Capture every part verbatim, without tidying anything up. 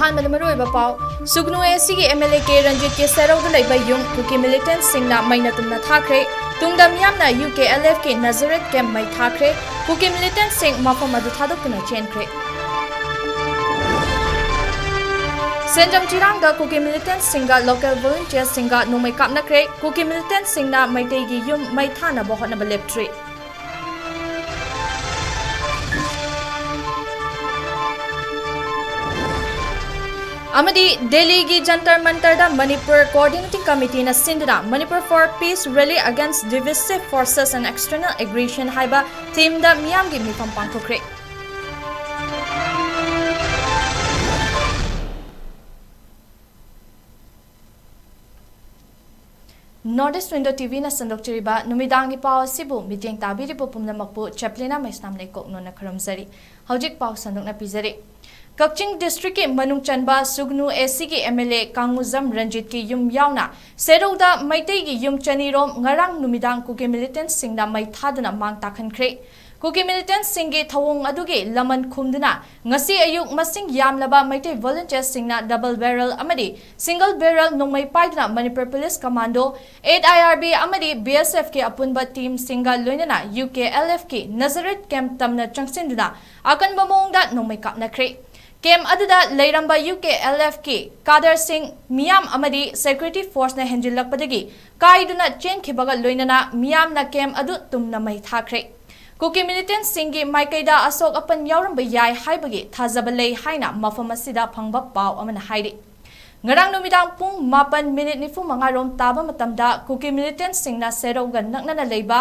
ꯑꯍꯥꯟꯕꯗ ꯃꯔꯨꯑꯣꯏꯕ ꯄꯥꯎ꯫ ꯁꯨꯒꯅꯨ ꯑꯦꯁꯤꯒꯤ ꯑꯦꯝ ꯑꯦꯜ ꯑꯦ ꯀꯦ ꯔꯟꯖꯤꯠꯀꯤ ꯁꯦꯔꯧꯗ ꯂꯩꯕ ꯌꯨꯝ ꯀꯨꯀꯤ ꯃꯤꯂꯤꯇꯦꯟꯠꯁꯤꯡꯅ ꯃꯩꯅ ꯇꯨꯝꯅ ꯊꯥꯈ꯭ꯔꯦ꯫ ꯇꯨꯡꯗ ꯃꯤꯌꯥꯝꯅ ꯌꯨ ꯀꯦ ꯑꯦꯜ ꯑꯦꯐꯀꯤ ꯅꯖꯔꯦꯠ ꯀꯦꯝꯞ ꯃꯩ ꯊꯥꯈ꯭ꯔꯦ꯫ ꯀꯨꯀꯤ ꯃꯤꯂꯤꯇꯦꯟꯠꯁꯤꯡ ꯃꯐꯝ ꯑꯗꯨ ꯊꯥꯗꯣꯛꯇꯨꯅ ꯆꯦꯟꯈ꯭ꯔꯦ꯫ ꯁꯦꯟꯖꯝ ꯆꯤꯔꯥꯡꯗ ꯀꯨꯀꯤ ꯃꯤꯂꯤꯇꯦꯟꯠꯁꯤꯡꯒ ꯂꯣꯀꯦꯜ ꯚꯣꯂꯨꯟꯇꯤꯌꯔꯁꯤꯡꯒ ꯅꯣꯡꯃꯩ ꯀꯥꯞꯅꯈ꯭ꯔꯦ꯫ ꯀꯨꯀꯤ ꯃꯤꯂꯤꯇꯦꯟꯠꯁꯤꯡꯅ ꯃꯩꯇꯩꯒꯤ ꯌꯨꯝ ꯃꯩ ꯊꯥꯅꯕ ꯍꯣꯠꯅꯕ ꯂꯦꯞꯇ꯭ꯔꯤ꯫ ꯑꯃꯗꯤ ꯗꯦꯜꯂꯤꯒꯤ ꯖꯟꯇꯔ ꯃꯟꯇꯔꯗ ꯃꯅꯤꯄꯨꯔ ꯀꯣꯑꯣꯔꯗꯤꯅꯦꯇꯤꯡ ꯀꯃꯤꯇꯤꯅ ꯁꯤꯟꯗꯨꯅ Manipur for Peace Rally Against Divisive Forces and External Aggression ꯍꯥꯏꯕ ꯊꯤꯝꯗ ꯃꯤꯌꯥꯝꯒꯤ ꯃꯤꯐꯝ ꯄꯥꯡꯊꯣꯛꯈ꯭ꯔꯦ꯫ North East Window ꯇꯤ ꯚꯤꯅ ꯁꯟꯗꯣꯛꯆꯔꯤꯕ ꯅꯨꯃꯤꯗꯥꯡꯒꯤ ꯄꯥꯎ ꯑꯁꯤꯕꯨ ꯃꯤꯠꯌꯦꯡ ꯇꯥꯕꯤꯔꯤꯕ ꯄꯨꯝꯅꯃꯛꯄꯨ ꯆꯦꯄ꯭ꯂꯤꯅꯥ ꯃꯩꯁꯅꯥꯝ ꯂꯩꯀꯣꯛꯅꯣꯅ ꯈꯨꯔꯨꯝꯖꯔꯤ꯫ ꯍꯧꯖꯤꯛ ꯄꯥꯎ ꯁꯟꯗꯣꯛꯅ ꯄꯤꯖꯔꯤ꯫ ꯀꯛꯆꯤꯡ ꯗꯤꯁꯇ꯭ꯔꯤꯛꯀꯤ ꯃꯅꯨꯡ ꯆꯟꯕ ꯁꯨꯒꯅꯨ ꯑꯦꯁꯤꯒꯤ ꯑꯦꯝ ꯑꯦꯜ ꯑꯦ ꯀꯥꯡꯉꯨꯖꯝ ꯔꯟꯖꯤꯠꯀꯤ ꯌꯨꯝ ꯌꯥꯎꯅ ꯁꯦꯔꯧꯗ ꯃꯩꯇꯩꯒꯤ ꯌꯨꯝ ꯆꯅꯤꯔꯣꯝ ꯉꯔꯥꯡ ꯅꯨꯃꯤꯗꯥꯡ ꯀꯨꯀꯤ ꯃꯤꯂꯤꯇꯦꯟꯠꯁꯤꯡꯅ ꯃꯩ ꯊꯥꯗꯨꯅ ꯃꯥꯡ ꯇꯥꯛꯍꯟꯈ꯭ꯔꯦ꯫ ꯀꯨꯀꯤ ꯃꯤꯂꯤꯇꯦꯟꯠꯁꯤꯡꯒꯤ ꯊꯧꯑꯣꯡ ꯑꯗꯨꯒꯤ ꯂꯃꯟ ꯈꯨꯝꯗꯨꯅ ꯉꯁꯤ ꯑꯌꯨꯛ ꯃꯁꯤꯡ ꯌꯥꯝꯂꯕ ꯃꯩꯇꯩ ꯚꯣꯂꯨꯟꯇꯤꯌꯔꯁꯤꯡꯅ ꯗꯕꯜ ꯕꯦꯔꯦꯜ ꯑꯃꯗꯤ ꯁꯤꯡꯒꯜ ꯕꯦꯔꯦꯜ ꯅꯣꯡꯃꯩ ꯄꯥꯏꯗꯨꯅ ꯃꯅꯤꯄꯨꯔ ꯄꯨꯂꯤꯁ ꯀꯃꯥꯟꯗꯣ, ꯑꯦꯠ ꯑꯥꯏ ꯑꯥꯔ ꯕꯤ ꯑꯃꯗꯤ ꯕꯤ ꯑꯦꯁ ꯑꯦꯐꯀꯤ ꯑꯄꯨꯟꯕ ꯇꯤꯝꯁꯤꯡꯒ ꯂꯣꯏꯅꯅ ꯌꯨ ꯀꯦ ꯑꯦꯜ ꯑꯦꯐꯀꯤ ꯅꯖꯔꯦꯠ ꯀꯦꯝꯞ ꯇꯝꯅ ꯆꯪꯁꯤꯟꯗꯨꯅ ꯑꯀꯟꯕ ꯃꯑꯣꯡꯗ ꯅꯣꯡꯃꯩ ꯀꯥꯞꯅꯈ꯭ꯔꯦ꯫ ꯀꯦꯝꯞ ꯑꯗꯨꯗ ꯂꯩꯔꯝꯕ ꯌꯨ ꯀꯦ ꯑꯦꯜ ꯑꯦꯐꯀꯤ ꯀꯥꯗꯔꯁꯤꯡ, ꯃꯤꯌꯥꯝ ꯑꯃꯗꯤ ꯁꯦꯀ꯭ꯌꯨꯔꯤꯇꯤ ꯐꯣꯔꯁꯅ ꯍꯦꯟꯖꯤꯜꯂꯛꯄꯗꯒꯤ ꯀꯥꯏꯗꯨꯅ ꯆꯦꯟꯈꯤꯕꯒ ꯂꯣꯏꯅꯅ ꯃꯤꯌꯥꯝꯅ ꯀꯦꯝꯞ ꯑꯗꯨ ꯇꯨꯝꯅ ꯃꯩ ꯊꯥꯈ꯭ꯔꯦ꯫ ꯀꯨꯀꯤ ꯃꯤꯂꯤꯇꯦꯟꯠꯁꯤꯡꯒꯤ ꯃꯥꯏꯀꯩꯗ ꯑꯁꯣꯛ ꯑꯄꯟ ꯌꯥꯎꯔꯝꯕ ꯌꯥꯏ ꯍꯥꯏꯕꯒꯤ ꯊꯥꯖꯕ ꯂꯩ ꯍꯥꯏꯅ ꯃꯐꯝ ꯑꯁꯤꯗ ꯐꯪꯕ ꯄꯥꯎ ꯑꯃꯅ ꯍꯥꯏꯔꯤ꯫ ꯉꯔꯥꯡ ꯅꯨꯃꯤꯗꯥꯡ ꯄꯨꯡ ꯃꯥꯄꯟ ꯃꯤꯅꯤꯠ ꯅꯤꯐꯨ ꯃꯉꯥ ꯔꯣꯝ ꯇꯥꯕ ꯃꯇꯝꯗ ꯀꯨꯀꯤ ꯃꯤꯂꯤꯇꯦꯟꯠꯁꯤꯡꯅ ꯁꯦꯔꯧꯒ ꯅꯛꯅꯅ ꯂꯩꯕ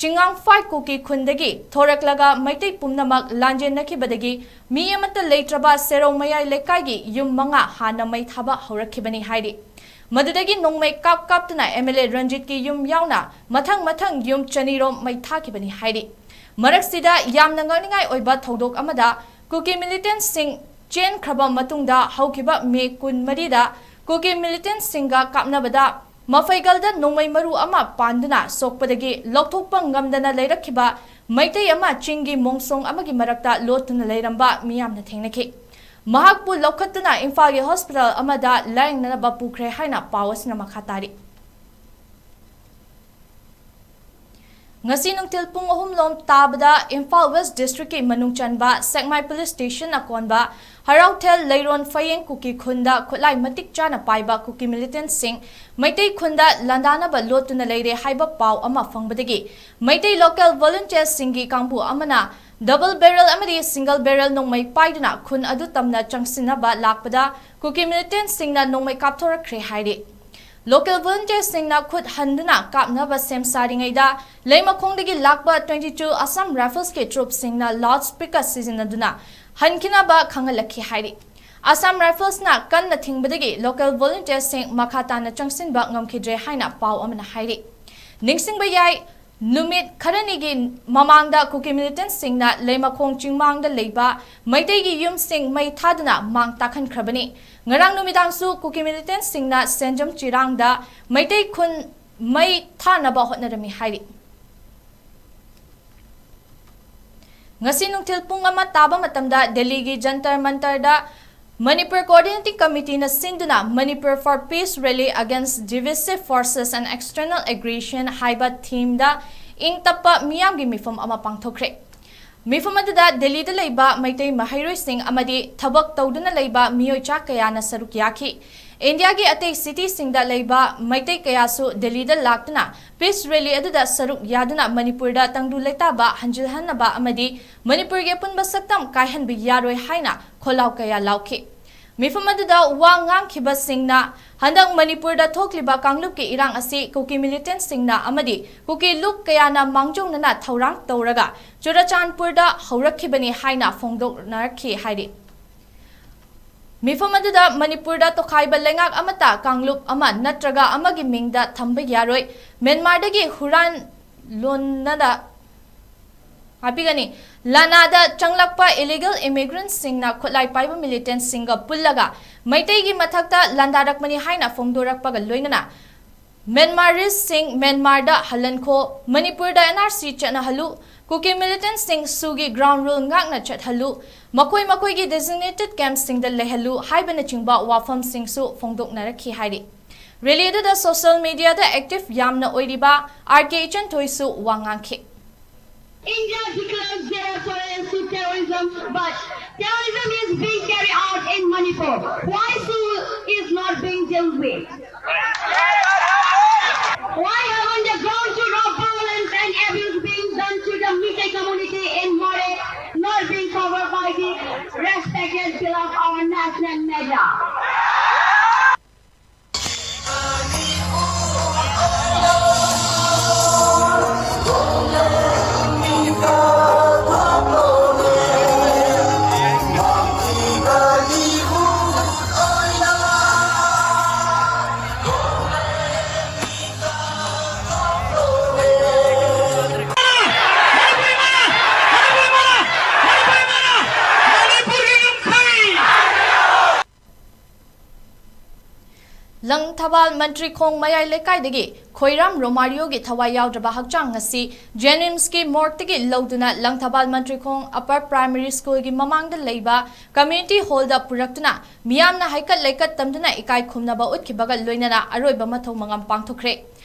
ꯆꯤꯡꯉꯥꯡꯐꯥꯏ ꯀꯨꯀꯤ ꯈꯨꯟꯗꯒꯤ ꯊꯣꯔꯛꯂꯒ ꯃꯩꯇꯩ ꯄꯨꯝꯅꯃꯛ ꯂꯥꯟꯖꯦꯟꯅꯈꯤꯕꯗꯒꯤ ꯃꯤ ꯑꯃꯠꯇ ꯂꯩꯇ꯭ꯔꯕ ꯁꯦꯔꯧ ꯃꯌꯥꯏ ꯂꯩꯀꯥꯏꯒꯤ ꯌꯨꯝ ꯃꯉꯥ ꯍꯥꯟꯅ ꯃꯩ ꯊꯥꯕ ꯍꯧꯔꯛꯈꯤꯕꯅꯤ ꯍꯥꯏꯔꯤ꯫ ꯃꯗꯨꯗꯒꯤ ꯅꯣꯡꯃꯩ ꯀꯥꯞ ꯀꯥꯞꯇꯨꯅ ꯑꯦꯝ ꯑꯦꯜ ꯑꯦ ꯔꯟꯖꯤꯠꯀꯤ ꯌꯨꯝ ꯌꯥꯎꯅ ꯃꯊꯪ ꯃꯊꯪ ꯌꯨꯝ ꯆꯅꯤꯔꯣꯝ ꯃꯩ ꯊꯥꯈꯤꯕꯅꯤ ꯍꯥꯏꯔꯤ꯫ ꯃꯔꯛꯁꯤꯗ ꯌꯥꯝꯅ ꯉꯛꯅꯤꯡꯉꯥꯏ ꯑꯣꯏꯕ ꯊꯧꯗꯣꯛ ꯑꯃꯗ ꯀꯨꯀꯤ ꯃꯤꯂꯤꯇꯦꯟꯠꯁꯤꯡ ꯆꯦꯟꯈ꯭ꯔꯕ ꯃꯇꯨꯡꯗ ꯍꯧꯈꯤꯕ ꯃꯦ ꯀꯨꯟꯃꯔꯤꯗ ꯀꯨꯀꯤ ꯃꯤꯂꯤꯇꯦꯟꯠꯁꯤꯡꯒ ꯀꯥꯞꯅꯕꯗ ꯃꯐꯩꯒꯜꯗ ꯅꯣꯡꯃꯩ ꯃꯔꯨ ꯑꯃ ꯄꯥꯟꯗꯨꯅ ꯁꯣꯛꯄꯗꯒꯤ ꯂꯧꯊꯣꯛꯄ ꯉꯝꯗꯅ ꯂꯩꯔꯛꯈꯤꯕ ꯃꯩꯇꯩ ꯑꯃ ꯆꯤꯡꯒꯤ ꯃꯣꯡꯁꯣꯡ ꯑꯃꯒꯤ ꯃꯔꯛꯇ ꯂꯣꯠꯇꯨꯅ ꯂꯩꯔꯝꯕ ꯃꯤꯌꯥꯝꯅ ꯊꯦꯡꯅꯈꯤ꯫ ꯃꯍꯥꯛꯄꯨ ꯂꯧꯈꯠꯇꯨꯅ ꯏꯝꯐꯥꯜꯒꯤ ꯍꯣꯁꯄꯤꯇꯥꯜ ꯑꯃꯗ ꯂꯥꯌꯦꯡꯅꯅꯕ ꯄꯨꯈ꯭ꯔꯦ ꯍꯥꯏꯅ ꯄꯥꯎ ꯑꯁꯤꯅ ꯃꯈꯥ ꯇꯥꯔꯤ꯫ ꯉꯁꯤ ꯅꯨꯡꯊꯤꯜ ꯄꯨꯡ ꯑꯍꯨꯝ ꯂꯣꯝ ꯇꯥꯕꯗ ꯏꯝꯐꯥꯜ ꯋꯦꯁ ꯗꯤꯁꯇ꯭ꯔꯤꯛꯀꯤ ꯃꯅꯨꯡ ꯆꯟꯕ ꯁꯦꯛꯃꯥꯏ ꯄꯨꯂꯤꯁ ꯁ꯭ꯇꯦꯁꯟ ꯑꯀꯣꯟꯕ ꯍꯔꯥꯎꯊꯦꯜ ꯂꯩꯔꯣꯟ ꯐꯌꯦꯡ ꯀꯨꯀꯤ ꯈꯨꯟꯗ ꯈꯨꯠꯂꯥꯏ ꯃꯇꯤꯛ ꯆꯥꯅ ꯄꯥꯏꯕ ꯀꯨꯀꯤ ꯃꯤꯂꯤꯇꯦꯟꯠꯁꯤꯡ ꯃꯩꯇꯩ ꯈꯨꯟꯗ ꯂꯥꯟꯗꯥꯅꯕ ꯂꯣꯠꯇꯨꯅ ꯂꯩꯔꯦ ꯍꯥꯏꯕ ꯄꯥꯎ ꯑꯃ ꯐꯪꯕꯗꯒꯤ ꯃꯩꯇꯩ ꯂꯣꯀꯦꯜ ꯚꯣꯂꯨꯟꯇꯤꯌꯔꯁꯤꯡꯒꯤ ꯀꯥꯡꯕꯨ ꯑꯃꯅ ꯗꯕꯜ ꯕꯦꯔꯦꯜ ꯑꯃꯗꯤ ꯁꯤꯡꯒꯜ ꯕꯦꯔꯦꯜ ꯅꯣꯡꯃꯩ ꯄꯥꯏꯗꯨꯅ ꯈꯨꯟ ꯑꯗꯨ ꯇꯝꯅ ꯆꯪꯁꯤꯟꯅꯕ ꯂꯥꯛꯄꯗ ꯀꯨꯀꯤ ꯃꯤꯂꯤꯇꯦꯟꯠꯁꯤꯡꯅ ꯅꯣꯡꯃꯩ ꯀꯥꯞꯊꯣꯔꯛꯈ꯭ꯔꯦ ꯍꯥꯏꯔꯤ꯫ ꯂꯣꯀꯦꯜ ꯚꯣꯂꯨꯟꯇꯤꯌꯔꯁꯤꯡꯅ ꯈꯨꯠ ꯍꯟꯗꯨꯅ ꯀꯥꯞꯅꯕ ꯁꯦꯝ ꯁꯥꯔꯤꯉꯩꯗ ꯂꯩꯃꯈꯣꯡꯗꯒꯤ ꯂꯥꯛꯄ twenty-two Assam Riflesꯀꯤ ꯇ꯭ꯔꯨꯞꯁꯤꯡꯅ ꯂꯥꯎꯗ ꯁ꯭ꯄꯤꯀꯔ ꯁꯤꯖꯤꯟꯅꯗꯨꯅ ꯍꯟꯈꯤꯅꯕ ꯈꯪꯍꯜꯂꯛꯈꯤ ꯍꯥꯏꯔꯤ꯫ Assam Riflesꯅ ꯀꯟꯅ ꯊꯤꯡꯕꯗꯒꯤ ꯂꯣꯀꯦꯜ ꯚꯣꯂꯨꯟꯇꯤꯌꯔꯁꯤꯡ ꯃꯈꯥ ꯇꯥꯅ ꯆꯪꯁꯤꯟꯕ ꯉꯝꯈꯤꯗ꯭ꯔꯦ ꯍꯥꯏꯅ ꯄꯥꯎ ꯑꯃꯅ ꯍꯥꯏꯔꯤ꯫ ꯅꯤꯡꯁꯤꯡꯕ ꯌꯥꯏ, ꯅꯨꯃꯤꯠ ꯈꯔꯅꯤꯒꯤ ꯃꯃꯥꯡꯗ ꯀꯨꯀꯤ ꯃꯤꯂꯤꯇꯦꯟꯠꯁꯤꯡꯅ ꯂꯩꯃꯈꯣꯡ ꯆꯤꯡꯃꯥꯡꯗ ꯂꯩꯕ ꯃꯩꯇꯩꯒꯤ ꯌꯨꯝꯁꯤꯡ ꯃꯩ ꯊꯥꯗꯨꯅ ꯃꯥꯡ ꯇꯥꯛꯍꯟꯈ꯭ꯔꯕꯅꯤ꯫ ꯉꯔꯥꯡ ꯅꯨꯃꯤꯗꯥꯡꯁꯨ ꯀꯨꯀꯤ ꯃꯤꯂꯤꯇꯦꯟꯠꯁꯤꯡꯅ ꯁꯦꯟꯖꯝ ꯆꯤꯔꯥꯡꯗ ꯃꯩꯇꯩ ꯈꯨꯟ ꯃꯩ ꯊꯥꯅꯕ ꯍꯣꯠꯅꯔꯝꯃꯤ ꯍꯥꯏꯔꯤ꯫ ꯉꯁꯤ ꯅꯨꯡꯊꯤꯜ ꯄꯨꯡ ꯑꯃ ꯇꯥꯕ ꯃꯇꯝꯗ ꯗꯦꯜꯂꯤꯒꯤ ꯖꯟꯇꯔ ꯃꯟꯇꯔꯗ ꯃꯅꯤꯄꯨꯔ Coordinating Committeeꯅ ꯁꯤꯟꯗꯨꯅ Manipur for Peace Rally Against Divisive Forces and External Aggression ꯍꯥꯏꯕ themeꯗ ꯏꯪ ꯇꯞꯄ ꯃꯤꯌꯥꯝꯒꯤ ꯃꯤꯐꯝ ꯑꯃ ꯄꯥꯡꯊꯣꯛꯈ꯭ꯔꯦ꯫ ꯃꯤꯐꯝ ꯑꯗꯨꯗ ꯗꯦꯜꯂꯤꯗ ꯂꯩꯕ ꯃꯩꯇꯩ ꯃꯍꯩꯔꯣꯏꯁꯤꯡ ꯑꯃꯗꯤ ꯊꯕꯛ ꯇꯧꯗꯨꯅ ꯂꯩꯕ ꯃꯤꯑꯣꯏ ꯆꯥ ꯀꯌꯥꯅ ꯁꯔꯨꯛ ꯌꯥꯈꯤ꯫ ꯏꯟꯗꯤꯌꯥꯒꯤ ꯑꯇꯩ cityꯁꯤꯡꯗ ꯂꯩꯕ ꯃꯩꯇꯩ ꯀꯌꯥꯁꯨ ꯗꯦꯜꯂꯤꯗ ꯂꯥꯛꯇꯨꯅ peace rally ꯑꯗꯨꯗ ꯁꯔꯨꯛ ꯌꯥꯗꯨꯅ ꯃꯅꯤꯄꯨꯔꯗ ꯇꯪꯗꯨ ꯂꯩꯇꯥꯕ ꯍꯟꯖꯤꯜꯍꯟꯅꯕ ꯑꯃꯗꯤ ꯃꯅꯤꯄꯨꯔꯒꯤ ꯑꯄꯨꯟꯕ ꯁꯛꯇꯝ ꯀꯥꯏꯍꯟꯕ ꯌꯥꯔꯣꯏ ꯍꯥꯏꯅ ꯈꯣꯜꯂꯥꯎ ꯀꯌꯥ ꯂꯥꯎꯈꯤ꯫ ꯃꯤꯐꯝ ꯑꯗꯨꯗ ꯋꯥ ꯉꯥꯡꯈꯤꯕꯁꯤꯡꯅ ꯍꯟꯗꯛ ꯃꯅꯤꯄꯨꯔꯗ ꯊꯣꯛꯂꯤꯕ ꯀꯥꯡꯂꯨꯞꯀꯤ ꯏꯔꯥꯡ ꯑꯁꯤ ꯀꯨꯀꯤ ꯃꯤꯂꯤꯇꯦꯟꯠꯁꯤꯡꯅ ꯑꯃꯗꯤ ꯀꯨꯀꯤ ꯂꯨꯞ ꯀꯌꯥꯅ ꯃꯥꯡꯖꯧꯅꯅ ꯊꯧꯔꯥꯡ ꯇꯧꯔꯒ ꯆꯨꯔꯆꯥꯟꯄꯨꯔꯗ ꯍꯧꯔꯛꯈꯤꯕꯅꯤ ꯍꯥꯏꯅ ꯐꯣꯡꯗꯣꯛꯅꯔꯛꯈꯤ ꯍꯥꯏꯔꯤ꯫ ꯃꯤꯐꯝ ꯑꯗꯨꯗ ꯃꯅꯤꯄꯨꯔꯗ ꯇꯣꯈꯥꯏꯕ ꯂꯩꯉꯥꯛ ꯑꯃꯠꯇ ꯀꯥꯡꯂꯨꯞ ꯑꯃ ꯅꯠꯇ꯭ꯔꯒ ꯑꯃꯒꯤ ꯃꯤꯡꯗ ꯊꯝꯕ ꯌꯥꯔꯣꯏ, ꯃ꯭ꯌꯥꯟꯃꯥꯔꯗꯒꯤ ꯍꯨꯔꯥꯟ ꯂꯣꯟꯅꯗ ꯍꯥꯞꯄꯤꯒꯅꯤ꯫ ꯂꯥꯅꯥꯗ ꯆꯪꯂꯛꯄ illegal immigrantꯁꯤꯡꯅ ꯈꯨꯠꯂꯥꯏ ꯄꯥꯏꯕ ꯃꯤꯂꯤꯇꯦꯟꯠꯁꯤꯡꯒ ꯄꯨꯜꯂꯒ ꯃꯩꯇꯩꯒꯤ ꯃꯊꯛꯇ ꯂꯥꯟꯗꯥꯔꯛꯄꯅꯤ ꯍꯥꯏꯅ ꯐꯣꯡꯗꯣꯔꯛꯄꯒ ꯂꯣꯏꯅꯅ ꯃ꯭ꯌꯥꯟꯃꯥꯔꯤꯁꯁꯤꯡ ꯃ꯭ꯌꯥꯟꯃꯥꯔꯗ ꯍꯜꯍꯟꯈꯣ, ꯃꯅꯤꯄꯨꯔꯗ and R C ꯆꯠꯅꯍꯜꯂꯨ, Kuki ꯃꯤꯂꯤꯇꯦꯟꯠꯁꯤꯡ ꯁꯨꯒꯤ ground rule ꯉꯥꯛꯅ ꯆꯠꯍꯜꯂꯨ, ꯃꯈꯣꯏ ꯃꯈꯣꯏꯒꯤ ꯗꯤꯖꯤꯒꯅꯦꯇꯦꯗ ꯀꯦꯝꯞꯁꯤꯡꯗ ꯂꯩꯍꯜꯂꯨ ꯍꯥꯏꯕꯅꯆꯤꯡꯕ ꯋꯥꯐꯝꯁꯤꯡꯁꯨ ꯐꯣꯡꯗꯣꯛꯅꯔꯛꯈꯤ ꯍꯥꯏꯔꯤ꯫ ꯔꯦꯂꯤꯗꯨꯗ ꯁꯣꯁꯤꯌꯦꯜ ꯃꯤꯗꯤꯌꯥꯗ ꯑꯦꯛꯇꯤꯚ ꯌꯥꯝꯅ ꯑꯣꯏꯔꯤꯕ ꯑꯥꯔ ꯀꯦ ꯏꯆꯟꯊꯣꯏꯁꯨ ꯋꯥ ꯉꯥꯡꯈꯤ꯫ India declares zero tolerance to terrorism, but terrorism is being carried out in Manipur. Why SoO is not being dealt with? Why haven't the ground to rock violence and abuse being done to the Meitei community in Moreh not being covered by the respected pillar of our national media? Langthabal ꯃꯟꯇ꯭ꯔꯤꯈꯣꯡ ꯃꯌꯥꯏ ꯂꯩꯀꯥꯏꯗꯒꯤ ꯈꯣꯏꯔꯥꯝ ꯔꯣꯃꯥꯔꯤꯌꯣꯒꯤ ꯊꯋꯥꯏ ꯌꯥꯎꯗ꯭ꯔꯕ ꯍꯛꯆꯥꯡ ꯑꯁꯤ ꯖꯦꯅꯤꯝꯁꯀꯤ ꯃꯣꯔꯒꯇꯒꯤ ꯂꯧꯗꯨꯅ Langthabal ꯃꯟꯇ꯭ꯔꯤꯈꯣꯡ upper primary ꯁ꯭ꯀꯨꯜꯒꯤ ꯃꯃꯥꯡꯗ ꯂꯩꯕ community ꯍꯣꯜꯗ ꯄꯨꯔꯛꯇꯨꯅ ꯃꯤꯌꯥꯝꯅ ꯍꯩꯀꯠ ꯂꯩꯀꯠ ꯇꯝꯗꯨꯅ ꯏꯀꯥꯏ ꯈꯨꯝꯅꯕ ꯎꯠꯈꯤꯕꯒ ꯂꯣꯏꯅꯅ ꯑꯔꯣꯏꯕ ꯃꯊꯧ ꯃꯉꯝ ꯄꯥꯡꯊꯣꯛꯈ꯭ꯔꯦ꯫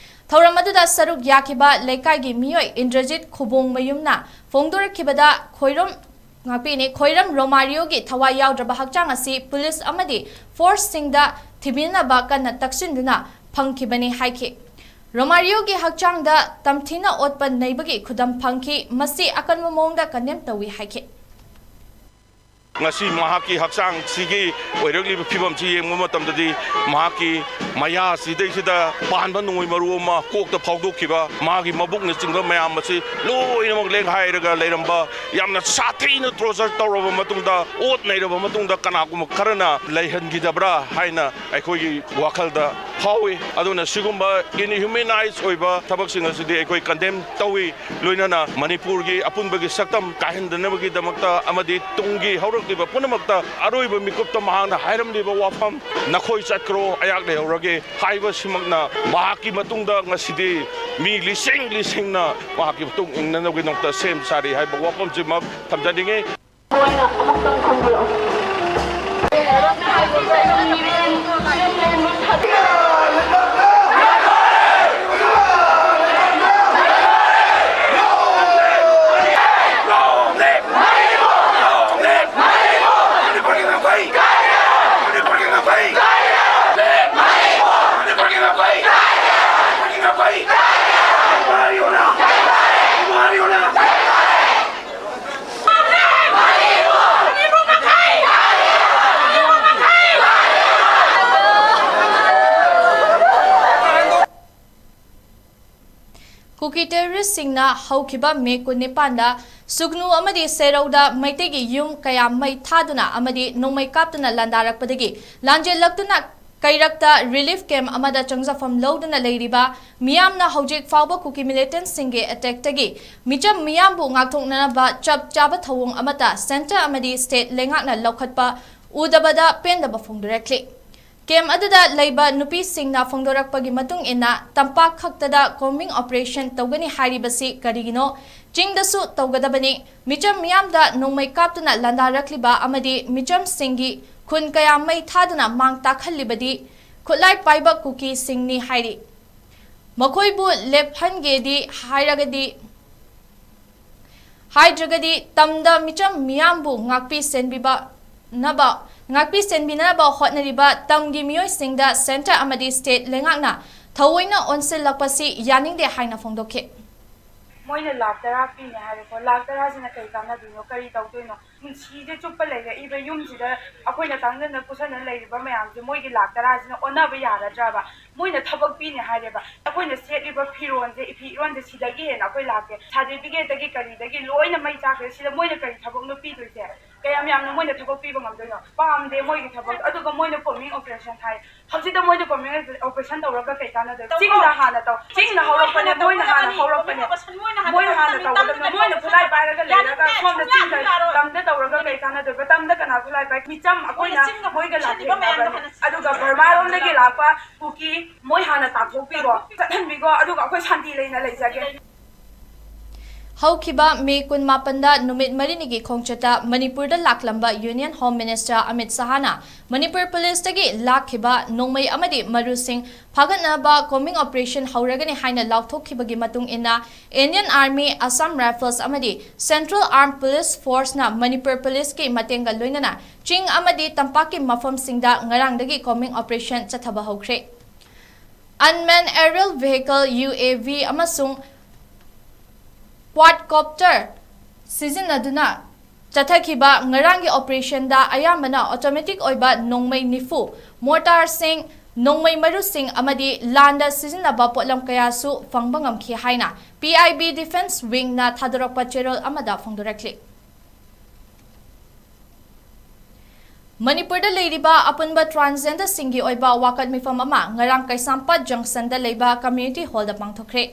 ꯊꯧꯔꯝ ꯑꯗꯨꯗ ꯁꯔꯨꯛ ꯌꯥꯈꯤꯕ ꯂꯩꯀꯥꯏꯒꯤ ꯃꯤꯑꯣꯏ ꯏꯟꯗ꯭ꯔꯖꯤꯠ ꯈꯨꯕꯣꯡꯃꯌꯨꯝꯅ ꯐꯣꯡꯗꯣꯔꯛꯈꯤꯕꯗ ꯈꯣꯏꯔꯝ ꯉꯥꯛꯄꯤꯅꯤ꯫ ꯈꯣꯏꯔꯝ ꯔꯣꯃꯥꯔꯤꯌꯣꯒꯤ ꯊꯋꯥꯏ ꯌꯥꯎꯗ꯭ꯔꯕ ꯍꯛꯆꯥꯡ ꯑꯁꯤ ꯄꯨꯂꯤꯁ ꯑꯃꯗꯤ ꯐꯣꯔꯁꯁꯤꯡꯗ ꯊꯤꯕꯤꯅꯕ ꯀꯟꯅ ꯇꯛꯁꯤꯟꯗꯨꯅ ꯐꯪꯈꯤꯕꯅꯤ ꯍꯥꯏꯈꯤ꯫ ꯔꯣꯃꯥꯔꯤꯌꯣꯒꯤ ꯍꯛꯆꯥꯡꯗ ꯇꯝꯊꯤꯅ ꯑꯣꯠꯄ ꯅꯩꯕꯒꯤ ꯈꯨꯗꯝ ꯐꯪꯈꯤ꯫ ꯃꯁꯤ ꯑꯀꯟꯕ ꯃꯑꯣꯡꯗ ꯀꯟꯗꯦꯝ ꯇꯧꯏ ꯍꯥꯏꯈꯤ꯫ ꯉꯁꯤ ꯃꯍꯥꯛꯀꯤ ꯍꯛꯆꯥꯡꯁꯤꯒꯤ ꯑꯣꯏꯔꯛꯂꯤꯕ ꯐꯤꯕꯝꯁꯤ ꯌꯦꯡꯕ ꯃꯇꯝꯗꯗꯤ ꯃꯍꯥꯛꯀꯤ ꯃꯌꯥꯁꯤꯗꯩꯁꯤꯗ ꯄꯥꯟꯕ ꯅꯣꯡꯃꯩ ꯃꯔꯨ ꯑꯃ ꯀꯣꯛꯇ ꯐꯥꯎꯗꯣꯛꯈꯤꯕ, ꯃꯥꯒꯤ ꯃꯕꯨꯛꯅꯆꯤꯡꯕ ꯃꯌꯥꯝ ꯑꯁꯤ ꯂꯣꯏꯅꯃꯛ ꯂꯦꯡꯍꯥꯏꯔꯒ ꯂꯩꯔꯝꯕ, ꯌꯥꯝꯅ ꯁꯥꯊꯤꯅ ꯇꯣꯔꯆꯔ ꯇꯧꯔꯕ ꯃꯇꯨꯡꯗ, ꯑꯣꯠ ꯅꯩꯔꯕ ꯃꯇꯨꯡꯗ, ꯀꯅꯥꯒꯨꯝꯕ ꯈꯔꯅ ꯂꯩꯍꯟꯈꯤꯗꯕ꯭ꯔꯥ ꯍꯥꯏꯅ ꯑꯩꯈꯣꯏꯒꯤ ꯋꯥꯈꯜꯗ ꯐꯥꯎꯏ꯫ ꯑꯗꯨꯅ ꯁꯤꯒꯨꯝꯕ inhumanize ꯑꯣꯏꯕ ꯊꯕꯛꯁꯤꯡ ꯑꯁꯤꯗꯤ ꯑꯩꯈꯣꯏ condemn ꯇꯧꯏ꯫ ꯂꯣꯏꯅꯅ ꯃꯅꯤꯄꯨꯔꯒꯤ ꯑꯄꯨꯟꯕꯒꯤ ꯁꯛꯇꯝ ꯀꯥꯏꯍꯟꯗꯅꯕꯒꯤꯗꯃꯛꯇ ꯑꯃꯗꯤ ꯇꯨꯡꯒꯤ ꯍꯧꯔꯛꯂꯤꯕ ꯄꯨꯝꯅꯃꯛꯇ ꯑꯔꯣꯏꯕ ꯃꯤꯀꯨꯞꯇ ꯃꯍꯥꯛꯅ ꯍꯥꯏꯔꯝꯂꯤꯕ ꯋꯥꯐꯝ, "ꯅꯈꯣꯏ ꯆꯠꯈ꯭ꯔꯣ, ꯑꯩꯍꯥꯛ ꯂꯩꯍꯧꯔꯒꯦ" ꯍꯥꯏꯕꯁꯤꯃꯛꯅ ꯃꯍꯥꯛꯀꯤ ꯃꯇꯨꯡꯗ ꯉꯁꯤꯗꯤ ꯃꯤ ꯂꯤꯁꯤꯡ ꯂꯤꯁꯤꯡꯅ ꯃꯍꯥꯛꯀꯤ ꯃꯇꯨꯡ ꯏꯟꯅꯅꯕꯒꯤꯗꯃꯛꯇ ꯁꯦꯝ ꯁꯥꯔꯤ ꯍꯥꯏꯕ ꯋꯥꯐꯝꯁꯤꯃꯛ ꯊꯝꯖꯅꯤꯡꯏ꯫ ꯑꯣꯏꯅ ꯑꯃꯨꯛꯇꯪ ꯈꯨꯝꯕꯤꯔꯛꯎ꯫ ꯀꯨꯀꯤ ꯇꯦꯔꯣꯔꯤꯁꯁꯤꯡꯅ ꯍꯧꯈꯤꯕ ꯃꯦ ꯀꯨꯟꯅꯤꯄꯥꯟꯗ ꯁꯨꯒꯅꯨ ꯑꯃꯗꯤ ꯁꯦꯔꯧꯗ ꯃꯩꯇꯩꯒꯤ ꯌꯨꯝ ꯀꯌꯥ ꯃꯩ ꯊꯥꯗꯨꯅ ꯑꯃꯗꯤ ꯅꯣꯡꯃꯩ ꯀꯥꯞꯇꯨꯅ ꯂꯥꯟꯗꯥꯔꯛꯄꯗꯒꯤ ꯂꯥꯟꯖꯦꯜꯂꯛꯇꯨꯅ ꯀꯩꯔꯛꯇ ꯔꯤꯂꯤꯐ ꯀꯦꯝꯞ ꯑꯃꯗ ꯆꯪꯖꯐꯝ ꯂꯧꯗꯨꯅ ꯂꯩꯔꯤꯕ ꯃꯤꯌꯥꯝꯅ ꯍꯧꯖꯤꯛ ꯐꯥꯎꯕ ꯀꯨꯀꯤ ꯃꯤꯂꯤꯇꯦꯟꯠꯁꯤꯡꯒꯤ ꯑꯦꯇꯦꯛꯇꯒꯤ ꯃꯤꯆꯝ ꯃꯤꯌꯥꯝꯕꯨ ꯉꯥꯛꯊꯣꯛꯅꯅꯕ ꯆꯞ ꯆꯥꯕ ꯊꯧꯑꯣꯡ ꯑꯃꯠꯇ ꯁꯦꯟꯇꯔ ꯑꯃꯗꯤ ꯁ꯭ꯇꯦꯠ ꯂꯩꯉꯥꯛꯅ ꯂꯧꯈꯠꯄ ꯎꯗꯕꯗ ꯄꯦꯟꯗꯕ ꯐꯣꯡꯗꯣꯔꯛꯂꯤ꯫ ꯀꯦꯝꯞ ꯑꯗꯨꯗ ꯂꯩꯕ ꯅꯨꯄꯤꯁꯤꯡꯅ ꯐꯣꯡꯗꯣꯔꯛꯄꯒꯤ ꯃꯇꯨꯡ ꯏꯟꯅ ꯇꯝꯄꯥꯛ ꯈꯛꯇꯗ ꯀꯣꯝꯕꯤꯡ ꯑꯣꯄꯔꯦꯁꯟ ꯇꯧꯒꯅꯤ ꯍꯥꯏꯔꯤꯕꯁꯤ ꯀꯔꯤꯒꯤꯅꯣ? ꯆꯤꯡꯗꯁꯨ ꯇꯧꯒꯗꯕꯅꯤ꯫ ꯃꯤꯆꯝ ꯃꯤꯌꯥꯝꯗ ꯅꯣꯡꯃꯩ ꯀꯥꯞꯇꯨꯅ ꯂꯥꯟꯗꯥꯔꯛꯂꯤꯕ ꯑꯃꯗꯤ ꯃꯤꯆꯝꯁꯤꯡꯒꯤ ꯈꯨꯟ ꯀꯌꯥ ꯃꯩ ꯊꯥꯗꯨꯅ ꯃꯥꯡ ꯇꯥꯛꯍꯜꯂꯤꯕꯗꯤ ꯈꯨꯠꯂꯥꯏ ꯄꯥꯏꯕ ꯀꯨꯀꯤꯁꯤꯡꯅꯤ ꯍꯥꯏꯔꯤ꯫ ꯃꯈꯣꯏꯕꯨ ꯂꯦꯞꯍꯟꯒꯦꯗꯤ ꯍꯥꯏꯔꯒꯗꯤ ꯍꯥꯏꯗ꯭ꯔꯒꯗꯤ ꯇꯝꯗ ꯃꯤꯆꯝ ꯃꯤꯌꯥꯝꯕꯨ ꯉꯥꯛꯄꯤ ꯁꯦꯟꯕꯤꯕ ꯅꯕ, ꯉꯥꯛꯄꯤ ꯁꯦꯟꯕꯤꯅꯕ ꯍꯣꯠꯅꯔꯤꯕ ꯇꯝꯒꯤ ꯃꯤꯑꯣꯏꯁꯤꯡꯗ ꯁꯦꯟꯇꯔ ꯑꯃꯗꯤ ꯁ꯭ꯇꯦꯠ ꯂꯩꯉꯥꯛꯅ ꯊꯑꯣꯏꯅ ꯑꯣꯟꯁꯤꯜꯂꯛꯄꯁꯤ ꯌꯥꯅꯤꯡꯗꯦ ꯍꯥꯏꯅ ꯐꯣꯡꯗꯣꯛꯈꯤ꯫ ꯃꯣꯏꯅ ꯂꯥꯛ ꯇꯔꯥ ꯄꯤꯅꯦ ꯍꯥꯏꯔꯦꯀꯣ, ꯂꯥꯛ ꯇꯔꯥꯁꯤꯅ ꯀꯔꯤ ꯀꯥꯟꯅꯗꯣꯏꯅꯣ, ꯀꯔꯤ ꯇꯧꯗꯣꯏꯅꯣ? ꯄꯨꯟꯁꯤꯁꯦ ꯆꯨꯞꯄ ꯂꯩꯔꯛꯏꯕ ꯌꯨꯝꯁꯤꯗ ꯑꯩꯈꯣꯏꯅ ꯇꯥꯡꯖꯅ ꯄꯨꯁꯟꯅ ꯂꯩꯔꯤꯕ ꯃꯌꯥꯝꯁꯦ ꯃꯣꯏꯒꯤ ꯂꯥꯛ ꯇꯔꯥꯁꯤꯅ ꯑꯣꯟꯅꯕ ꯌꯥꯔꯗ꯭ꯔꯕ? ꯃꯣꯏꯅ ꯊꯕꯛ ꯄꯤꯅꯤ ꯍꯥꯏꯔꯦꯕ, ꯑꯩꯈꯣꯏꯅ ꯁꯦꯠꯂꯤꯕ ꯐꯤꯔꯣꯟꯁꯦ, ꯏꯐꯤ ꯏꯔꯣꯟꯁꯦ ꯁꯤꯗꯒꯤ ꯍꯦꯟꯅ ꯑꯩꯈꯣꯏ ꯂꯥꯛꯀꯦ, ꯁꯥꯔꯇꯤꯐꯤꯀꯦꯠꯇꯒꯤ ꯀꯔꯤꯗꯒꯤ ꯂꯣꯏꯅ ꯃꯩ ꯆꯥꯈ꯭ꯔꯦ꯫ ꯁꯤꯗ ꯃꯣꯏꯅ ꯀꯔꯤ ꯊꯕꯛꯅꯣ ꯄꯤꯗꯣꯏꯁꯦ? ꯀꯌꯥꯝ ꯌꯥꯝꯅ ꯃꯣꯏꯅ ꯊꯕꯛ ꯄꯤꯕ ꯉꯝꯗꯣꯏꯅꯣ? ꯄꯥꯝꯗꯦ ꯃꯣꯏꯒꯤ ꯊꯕꯛ꯫ ꯑꯗꯨꯒ ꯃꯣꯏꯅ ꯀꯣꯃꯤꯡ ꯑꯣꯄꯔꯦꯁꯟ ꯍꯥꯏ꯫ ꯍꯧꯖꯤꯛꯇ ꯃꯣꯏꯅ ꯀꯣꯃꯤꯡ ꯑꯣꯄꯔꯦꯁꯟ ꯇꯧꯔꯒ ꯀꯩ ꯀꯥꯟꯅꯗꯣꯏꯕ? ꯆꯤꯡꯗ ꯍꯥꯟꯅ ꯇꯧ, ꯆꯤꯡꯗ ꯍꯧꯔꯛꯄꯅꯦ, ꯃꯣꯏꯅ ꯍꯥꯟꯅ ꯍꯧꯔꯛꯄꯅꯦ, ꯃꯣꯏꯅ ꯍꯥꯟꯅ ꯇꯧꯒꯗꯕꯅꯦ꯫ ꯃꯣꯏꯅ ꯈꯨꯠꯂꯥꯏ ꯄꯥꯏꯔꯒ ꯂꯩꯔꯒ ꯁꯣꯝꯗ ꯆꯤꯡꯗ ꯇꯝꯗ ꯇꯧꯔꯒ ꯀꯩ ꯀꯥꯟꯅꯗꯣꯏꯕ? ꯇꯝꯗ ꯀꯅꯥ ꯈꯨꯠꯂꯥꯏ ꯄꯥꯏ? ꯃꯤꯆꯝ ꯑꯩꯈꯣꯏꯅ ꯃꯣꯏꯒ ꯂꯥꯟꯊꯦꯡꯅꯕꯅꯦ꯫ ꯑꯗꯨꯒ ꯕꯔꯃꯥꯔꯣꯝꯗꯒꯤ ꯂꯥꯛꯄ ꯀꯨꯀꯤ, ꯃꯣꯏ ꯍꯥꯟꯅ ꯇꯥꯟꯊꯣꯛꯄꯤꯈꯣ, ꯆꯠꯍꯟꯕꯤꯈꯣ, ꯑꯗꯨꯒ ꯑꯩꯈꯣꯏ ꯁꯥꯟꯇꯤ ꯂꯩꯅ ꯂꯩꯖꯒꯦ꯫ ꯍꯧꯈꯤꯕ ꯃꯦ ꯀꯨꯟꯃꯥꯄꯟꯗ ꯅꯨꯃꯤꯠ ꯃꯔꯤꯅꯤꯒꯤ ꯈꯣꯡꯆꯠꯇ ꯃꯅꯤꯄꯨꯔꯗ ꯂꯥꯛꯂꯝꯕ ꯌꯨꯅꯤꯌꯟ ꯍꯣꯝ ꯃꯤꯅꯤꯁꯇꯔ ꯑꯃꯤꯠ ꯁꯍꯥꯅ ꯃꯅꯤꯄꯨꯔ ꯄꯨꯂꯤꯁꯇꯒꯤ ꯂꯥꯛꯈꯤꯕ ꯅꯣꯡꯃꯩ ꯑꯃꯗꯤ ꯃꯔꯨꯁꯤꯡ ꯐꯥꯒꯠꯅꯕ ꯀꯣꯃꯤꯡ ꯑꯣꯄꯔꯦꯁꯟ ꯍꯧꯔꯒꯅꯤ ꯍꯥꯏꯅ ꯂꯥꯎꯊꯣꯛꯈꯤꯕꯒꯤ ꯃꯇꯨꯡ ꯏꯟꯅ, ꯏꯟꯗꯤꯌꯟ ꯑꯥꯔꯃꯤ, ꯑꯁꯥꯝ ꯔꯥꯏꯐꯜꯁ ꯑꯃꯗꯤ ꯁꯦꯟꯇ꯭ꯔꯦꯜ ꯑꯥꯔꯝ ꯄꯨꯂꯤꯁ ꯐꯣꯔꯁꯅ ꯃꯅꯤꯄꯨꯔ ꯄꯨꯂꯤꯁꯀꯤ ꯃꯇꯦꯡꯒ ꯂꯣꯏꯅꯅ ꯆꯤꯡ ꯑꯃꯗꯤ ꯇꯝꯄꯥꯛꯀꯤ ꯃꯐꯝꯁꯤꯡꯗ ꯉꯔꯥꯡꯗꯒꯤ ꯀꯣꯃꯤꯡ ꯑꯣꯄꯔꯦꯁꯟ ꯆꯠꯊꯕ ꯍꯧꯈ꯭ꯔꯦ꯫ Unmanned aerial vehicle, U A V, ꯑꯃꯁꯨꯡ quadcopter ꯁꯤꯖꯤꯟꯅꯗꯨꯅ ꯆꯠꯊꯈꯤꯕ ꯉꯔꯥꯡꯒꯤ ꯑꯣꯄꯔꯦꯁꯟꯗ ꯑꯌꯥꯝꯕꯅ ꯑꯣꯇꯣꯃꯦꯇꯤꯛ ꯑꯣꯏꯕ ꯅꯣꯡꯃꯩ ꯅꯤꯐꯨ, ꯃꯣꯔꯇꯥꯔꯁꯤꯡ, ꯅꯣꯡꯃꯩ ꯃꯔꯨꯁꯤꯡ ꯑꯃꯗꯤ ꯂꯥꯟꯗ ꯁꯤꯖꯤꯟꯅꯕ ꯄꯣꯠꯂꯝ ꯀꯌꯥꯁꯨ ꯐꯪꯕ ꯉꯝꯈꯤ ꯍꯥꯏꯅ P I B Defence Wingꯅ ꯊꯥꯗꯣꯔꯛꯄ ꯆꯦꯔꯣꯜ ꯑꯃꯗ ꯐꯣꯡꯗꯣꯔꯛꯂꯤ꯫ ꯃꯅꯤꯄꯨꯔꯗ ꯂꯩꯔꯤꯕ ꯑꯄꯨꯟꯕ ꯇ꯭ꯔꯥꯟꯁꯖꯦꯟꯗꯔꯁꯤꯡꯒꯤ ꯑꯣꯏꯕ ꯋꯥꯀꯠ ꯃꯤꯐꯝ ꯑꯃ ꯉꯔꯥꯡ ꯀꯩꯁꯥꯝꯄꯥꯠ ꯖꯪꯁꯟꯗ ꯂꯩꯕ ꯀꯝꯃ꯭ꯌꯨꯅꯤꯇꯤ ꯍꯣꯜꯗ ꯄꯥꯡꯊꯣꯛꯈ꯭ꯔꯦ꯫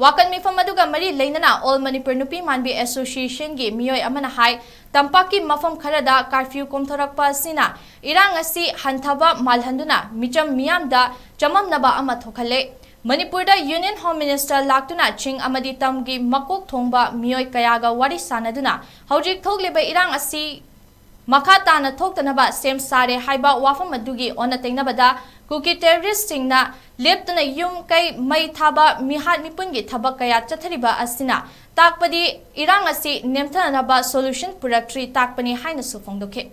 ꯋꯥꯀꯠ ꯃꯤꯐꯝ ꯑꯗꯨꯒ ꯃꯔꯤ ꯂꯩꯅꯅ ꯑꯣꯜ ꯃꯅꯤꯄꯨꯔ ꯅꯨꯄꯤ ꯃꯥꯟꯕꯤ ꯑꯦꯁꯣꯁꯤꯌꯦꯁꯟꯒꯤ ꯃꯤꯑꯣꯏ ꯑꯃꯅ ꯍꯥꯏ, ꯇꯝꯄꯥꯛꯀꯤ ꯃꯐꯝ ꯈꯔꯗ ꯀꯥꯔꯐ꯭ꯌꯨ ꯀꯣꯝꯊꯣꯔꯛꯄ ꯑꯁꯤꯅ ꯏꯔꯥꯡ ꯑꯁꯤ ꯍꯟꯊꯕ ꯃꯥꯜꯍꯟꯗꯨꯅ ꯃꯤꯆꯝ ꯃꯤꯌꯥꯝꯗ ꯆꯃꯝꯅꯕ ꯑꯃ ꯊꯣꯛꯍꯜꯂꯦ꯫ ꯃꯅꯤꯄꯨꯔꯗ ꯌꯨꯅꯤꯌꯟ ꯍꯣꯝ ꯃꯤꯅꯤꯁꯇꯔ ꯂꯥꯛꯇꯨꯅ ꯆꯤꯡ ꯑꯃꯗꯤ ꯇꯝꯒꯤ ꯃꯀꯣꯛ ꯊꯣꯡꯕ ꯃꯤꯑꯣꯏ ꯀꯌꯥꯒ ꯋꯥꯔꯤ ꯁꯥꯅꯗꯨꯅ ꯍꯧꯖꯤꯛ ꯊꯣꯛꯂꯤꯕ ꯏꯔꯥꯡ ꯑꯁꯤ ꯃꯈꯥ ꯇꯥꯅ ꯊꯣꯛꯇꯅꯕ ꯁꯦꯝ ꯁꯥꯔꯦ ꯍꯥꯏꯕ ꯋꯥꯐꯝ ꯑꯗꯨꯒꯤ ꯑꯣꯟꯅ ꯇꯩꯅꯕꯗ, ꯀꯨꯀꯤ ꯇꯦꯔꯣꯔꯤꯁ꯭ꯠꯁꯤꯡꯅ ꯂꯦꯞꯇꯅ ꯌꯨꯝ ꯀꯩ ꯃꯩ ꯊꯥꯕ, ꯃꯤꯍꯥꯠ ꯃꯤꯄꯨꯟꯒꯤ ꯊꯕꯛ ꯀꯌꯥ ꯆꯠꯊꯔꯤꯕ ꯑꯁꯤꯅ ꯇꯥꯛꯄꯗꯤ ꯏꯔꯥꯡ ꯑꯁꯤ ꯅꯦꯝꯊꯅꯕ ꯁꯣꯂꯨꯁꯟ ꯄꯨꯔꯛꯇ꯭ꯔꯤ ꯇꯥꯛꯄꯅꯤ ꯍꯥꯏꯅꯁꯨ ꯐꯣꯡꯗꯣꯛꯈꯤ꯫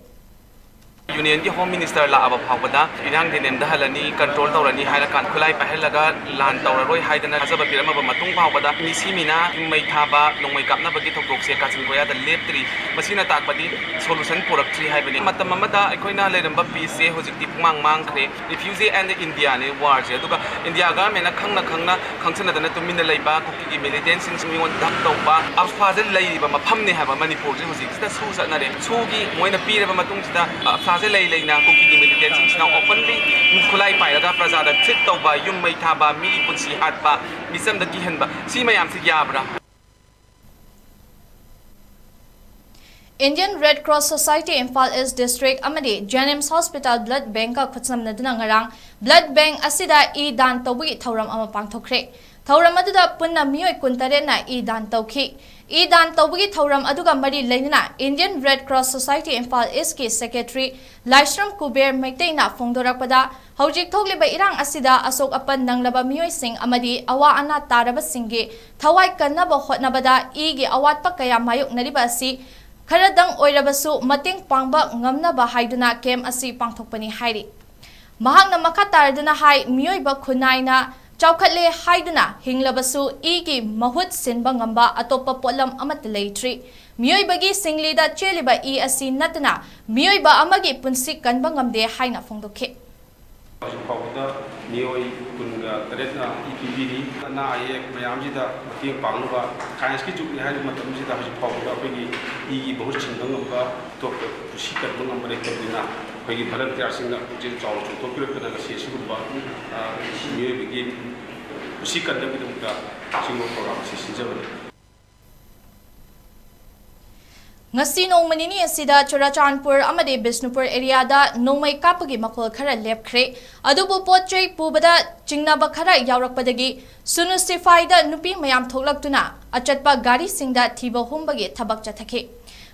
ꯌꯨꯅꯤꯌꯟꯒꯤ ꯍꯣꯝ ꯃꯤꯅꯤꯁꯇꯔ ꯂꯥꯛꯑꯕ ꯐꯥꯎꯕꯗ ꯏꯔꯥꯡꯗꯤ ꯅꯦꯝꯊꯍꯜꯂꯅꯤ, ꯀꯟꯇ꯭ꯔꯣꯜ ꯇꯧꯔꯅꯤ ꯍꯥꯏꯔꯀꯥꯟꯗ ꯈꯨꯠꯂꯥꯏ ꯄꯥꯏꯍꯜꯂꯒ ꯂꯥꯟ ꯇꯧꯔꯔꯣꯏ ꯍꯥꯏꯗꯅ ꯊꯥꯖꯕ ꯄꯤꯔꯝꯃꯕ ꯃꯇꯨꯡ ꯐꯥꯎꯕꯗ ꯃꯤꯁꯤ ꯃꯤꯅꯥ, ꯌꯨꯝ ꯃꯩ ꯊꯥꯕ, ꯅꯣꯡꯃꯩ ꯀꯥꯞꯅꯕꯒꯤ ꯊꯧꯗꯣꯛꯁꯦ ꯀꯥꯆꯤꯟ ꯀꯣꯌꯥꯗ ꯂꯦꯞꯇ꯭ꯔꯤ꯫ ꯃꯁꯤꯅ ꯇꯥꯛꯄꯗꯤ ꯁꯣꯂꯨꯁꯟ ꯄꯨꯔꯛꯇ꯭ꯔꯤ ꯍꯥꯏꯕꯅꯤ꯫ ꯃꯇꯝ ꯑꯃꯗ ꯑꯩꯈꯣꯏꯅ ꯂꯩꯔꯝꯕ ꯄꯤꯁꯁꯦ ꯍꯧꯖꯤꯛꯇꯤ ꯄꯨꯡꯃꯥꯡ ꯃꯥꯡꯈ꯭ꯔꯦ꯫ ꯔꯤꯐ꯭ꯌꯨꯖꯤ ꯑꯦꯟ ꯏꯟꯗꯤꯌꯥꯅꯤ ꯋꯥꯔꯁꯦ꯫ ꯑꯗꯨꯒ ꯏꯟꯗꯤꯌꯥ ꯒꯚꯔꯟꯃꯦꯟꯅ ꯈꯪꯅ ꯈꯪꯅ ꯈꯪꯁꯟꯅꯗꯅ ꯇꯨꯃꯤꯟꯅ ꯂꯩꯕ, ꯀꯨꯀꯤꯒꯤ ꯃꯤꯂꯤꯇꯦꯟꯁꯤꯡꯁꯤ ꯃꯤꯉꯣꯟꯗ ꯙꯝ ꯇꯧꯕ, ꯑꯞꯐꯥꯁꯦ ꯂꯩꯔꯤꯕ ꯃꯐꯝꯅꯦ ꯍꯥꯏꯕ ꯃꯅꯤꯄꯨꯔꯁꯦ ꯍꯧꯖꯤꯛꯁꯤꯗ ꯁꯨ ꯆꯠꯅꯔꯦ꯫ ꯁꯨꯒꯤ ꯃꯣꯏꯅ ꯄꯤꯔꯕ ꯃꯇꯨꯡꯁꯤꯗ ꯑꯞꯐꯥꯁꯦ ꯂꯩ ꯂꯩꯅ ꯀꯨꯀꯤꯒꯤ ꯃꯤꯂꯤꯇꯦꯟꯁꯤꯡꯁꯤꯅ ꯑꯣꯄꯟꯂꯤ ꯈꯨꯠꯂꯥꯏ ꯄꯥꯏꯔꯒ ꯄ꯭ꯔꯖꯥꯗ ꯊ꯭ꯔꯤꯠ ꯇꯧꯕ, ꯌꯨꯝ ꯃꯩ ꯊꯥꯕ, ꯃꯤꯒꯤ ꯄꯨꯟꯁꯤ ꯍꯥꯠꯄ, ꯃꯤꯆꯝꯗ ꯀꯤꯍꯟꯕ, ꯁꯤ ꯃꯌꯥꯝꯁꯤ ꯌꯥꯕ꯭ꯔꯥ? Indian Red Cross Society Imphal East District ꯑꯃꯗꯤ Jennings Hospital Blood Bankꯀ ꯈꯨꯠꯁꯝꯅꯗꯨꯅ ꯉꯔꯥꯡ Blood Bank ꯑꯁꯤꯗ ꯏ ꯗꯥꯟ ꯇꯧꯕꯒꯤ ꯊꯧꯔꯝ ꯑꯃ ꯄꯥꯡꯊꯣꯛꯈ꯭ꯔꯦ꯫ ꯊꯧꯔꯝ ꯑꯗꯨꯗ ꯄꯨꯟꯅ ꯃꯤꯑꯣꯏ ꯀꯨꯟꯇꯔꯦꯠꯅ ꯏ ꯗꯥꯟ ꯇꯧꯈꯤ꯫ ꯏ ꯗꯥꯟ ꯇꯧꯕꯒꯤ ꯊꯧꯔꯝ ꯑꯗꯨꯒ ꯃꯔꯤ ꯂꯩꯅꯅ Indian Red Cross Society Imphal Eastꯀꯤ secretary ꯂꯥꯏꯁ꯭ꯔꯝ ꯀꯨꯕꯦꯔ ꯃꯩꯇꯩꯅ ꯐꯣꯡꯗꯣꯔꯛꯄꯗ, ꯍꯧꯖꯤꯛ ꯊꯣꯛꯂꯤꯕ ꯏꯔꯥꯡ ꯑꯁꯤꯗ ꯑꯁꯣꯛ ꯑꯄꯟ ꯅꯪꯂꯕ ꯃꯤꯑꯣꯏꯁꯤꯡ ꯑꯃꯗꯤ ꯑꯋꯥ ꯑꯅꯥ ꯇꯥꯔꯕꯁꯤꯡꯒꯤ ꯊꯋꯥꯏ ꯀꯟꯅꯕ ꯍꯣꯠꯅꯕꯗ ꯏꯒꯤ ꯑꯋꯥꯠꯄ ꯀꯌꯥ ꯃꯥꯌꯣꯛꯅꯔꯤꯕ ꯑꯁꯤ ꯈꯔꯗꯪ ꯑꯣꯏꯔꯕꯁꯨ ꯃꯇꯦꯡ ꯄꯥꯡꯕ ꯉꯝꯅꯕ ꯍꯥꯏꯗꯨꯅ ꯀꯦꯝ ꯑꯁꯤ ꯄꯥꯡꯊꯣꯛꯄꯅꯤ ꯍꯥꯏꯔꯤ꯫ ꯃꯍꯥꯛꯅ ꯃꯈꯥ ꯇꯥꯔꯗꯨꯅ ꯍꯥꯏ, ꯃꯤꯑꯣꯏꯕ ꯈꯨꯟꯅꯥꯏꯅ ꯆꯥꯎꯈꯠꯂꯦ ꯍꯥꯏꯗꯨꯅ ꯍꯤꯡꯂꯕꯁꯨ ꯏꯒꯤ ꯃꯍꯨꯠ ꯁꯤꯟꯕ ꯉꯝꯕ ꯑꯇꯣꯞꯄ ꯄꯣꯠꯂꯝ ꯑꯃꯠꯇ ꯂꯩꯇ꯭ꯔꯤ꯫ ꯃꯤꯑꯣꯏꯕꯒꯤ ꯁꯤꯡꯂꯤꯗ ꯆꯦꯜꯂꯤꯕ ꯏ ꯑꯁꯤ ꯅꯠꯇꯅ ꯃꯤꯑꯣꯏꯕ ꯑꯃꯒꯤ ꯄꯨꯟꯁꯤ ꯀꯟꯕ ꯉꯝꯗꯦ ꯍꯥꯏꯅ ꯐꯣꯡꯗꯣꯛꯈꯤ꯫ ꯍꯧꯖꯤꯛ ꯐꯥꯎꯕꯗ ꯃꯤꯑꯣꯏ ꯀꯨꯟꯒ ꯇꯔꯦꯠꯅ ꯏ ꯄꯤꯕꯤꯔꯤ꯫ ꯑꯅꯥ ꯑꯌꯦꯛ ꯃꯌꯥꯝꯁꯤꯗ ꯃꯇꯦꯡ ꯄꯥꯡꯅꯕ, ꯁꯥꯏꯟꯁꯀꯤ ꯖꯨꯒꯅꯤ ꯍꯥꯏꯔꯤꯕ ꯃꯇꯝꯁꯤꯗ ꯍꯧꯖꯤꯛ ꯐꯥꯎꯕꯗ ꯑꯩꯈꯣꯏꯒꯤ ꯏꯒꯤ ꯃꯍꯨꯠ ꯁꯤꯟꯕ ꯉꯝꯕ, ꯑꯇꯣꯞꯄ ꯄꯨꯟꯁꯤ ꯀꯟꯕ ꯉꯝꯕ ꯂꯩꯇꯕꯅꯤꯅ, ꯑꯩꯈꯣꯏꯒꯤ ꯚꯣꯂꯟꯇꯤꯌꯥꯔꯁꯤꯡꯅ ꯄꯨꯛꯆꯦꯜ ꯆꯥꯎꯅ ꯆꯣꯡꯊꯣꯛꯄꯤꯔꯛꯇꯅ ꯉꯁꯤ ꯑꯁꯤꯒꯨꯝꯕ, ꯑ, ꯃꯤꯑꯣꯏꯕꯒꯤ ꯄꯨꯟꯁꯤ ꯀꯟꯅꯕꯒꯤꯗꯃꯛꯇ ꯑꯁꯤꯒꯨꯝꯕ ꯄ꯭ꯔꯣꯒ꯭ꯔꯥꯝ ꯑꯁꯤ ꯁꯤꯟꯖꯕꯅꯤ꯫ ꯉꯁꯤ ꯅꯣꯡꯃ ꯅꯤꯅꯤ ꯑꯁꯤꯗ ꯆꯨꯔꯥꯆꯥꯟꯄꯨꯔ ꯑꯃꯗꯤ ꯕꯤꯁꯅꯨꯄꯨꯔ ꯑꯦꯔꯤꯌꯥꯗ ꯅꯣꯡꯃꯩ ꯀꯥꯞꯄꯒꯤ ꯃꯈꯣꯜ ꯈꯔ ꯂꯦꯞꯈ꯭ꯔꯦ꯫ ꯑꯗꯨꯕꯨ ꯄꯣꯠ ꯆꯩ ꯄꯨꯕꯗ ꯆꯤꯡꯅꯕ ꯈꯔ ꯌꯥꯎꯔꯛꯄꯗꯒꯤ ꯁꯨꯅꯨ ꯁꯤꯐꯥꯏꯗ ꯅꯨꯄꯤ ꯃꯌꯥꯝ ꯊꯣꯛꯂꯛꯇꯨꯅ ꯑꯆꯠꯄ ꯒꯥꯔꯤꯁꯤꯡꯗ ꯊꯤꯕ ꯍꯨꯝꯕꯒꯤ ꯊꯕꯛ ꯆꯠꯊꯈꯤ꯫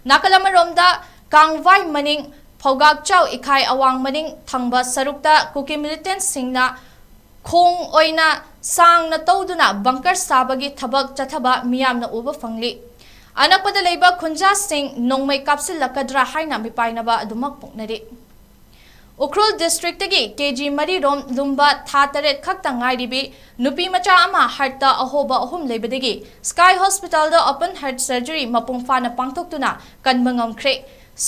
ꯅꯥꯀꯜ ꯑꯃꯔꯣꯝꯗ ꯀꯥꯡꯚꯥꯏ ꯃꯅꯤꯡ, ꯐꯧꯒꯥꯛꯆꯥꯎ ꯏꯈꯥꯏ ꯑꯋꯥꯡ ꯃꯅꯤꯡ ꯊꯪꯕ ꯁꯔꯨꯛꯇ ꯀꯨꯀꯤ ꯃꯤꯂꯤꯇꯦꯟꯠꯁꯤꯡꯅ ꯈꯣꯡ ꯑꯣꯏꯅ ꯁꯥꯡꯅ ꯇꯧꯗꯨꯅ ꯕꯪꯀꯔ ꯁꯥꯕꯒꯤ ꯊꯕꯛ ꯆꯠꯊꯕ ꯃꯤꯌꯥꯝꯅ ꯎꯕ ꯐꯪꯂꯤ꯫ ꯑꯅꯛꯄꯗ ꯂꯩꯕ ꯈꯨꯟꯖꯥꯁꯤꯡ ꯅꯣꯡꯃꯩ ꯀꯥꯞꯁꯤꯜꯂꯛꯀꯗ꯭ꯔꯥ ꯍꯥꯏꯅ ꯃꯤꯄꯥꯏꯅꯕ ꯑꯗꯨꯃꯛ ꯄꯣꯛꯅꯔꯤ꯫ ꯎꯈ꯭ꯔꯨꯜ ꯗꯤꯁꯇ꯭ꯔꯤꯛꯇꯒꯤ ꯀꯦ ꯖꯤ ꯃꯔꯤ ꯔꯣꯝ ꯂꯨꯝꯕ ꯊꯥ ꯇꯔꯦꯠ ꯈꯛꯇ ꯉꯥꯏꯔꯤꯕꯤ ꯅꯨꯄꯤ ꯃꯆꯥ ꯑꯃ ꯍꯥꯔꯠꯇ ꯑꯍꯣꯕ ꯑꯍꯨꯝ ꯂꯩꯕꯗꯒꯤ ꯁ꯭ꯀꯥꯏ ꯍꯣꯁꯄꯤꯇꯥꯜꯗ ꯑꯣꯄꯟ ꯍꯥꯔꯠ ꯁꯔꯖꯔꯤ ꯃꯄꯨꯡ ꯐꯥꯅ ꯄꯥꯡꯊꯣꯛꯇꯨꯅ ꯀꯟꯕ ꯉꯝꯈ꯭ꯔꯦ꯫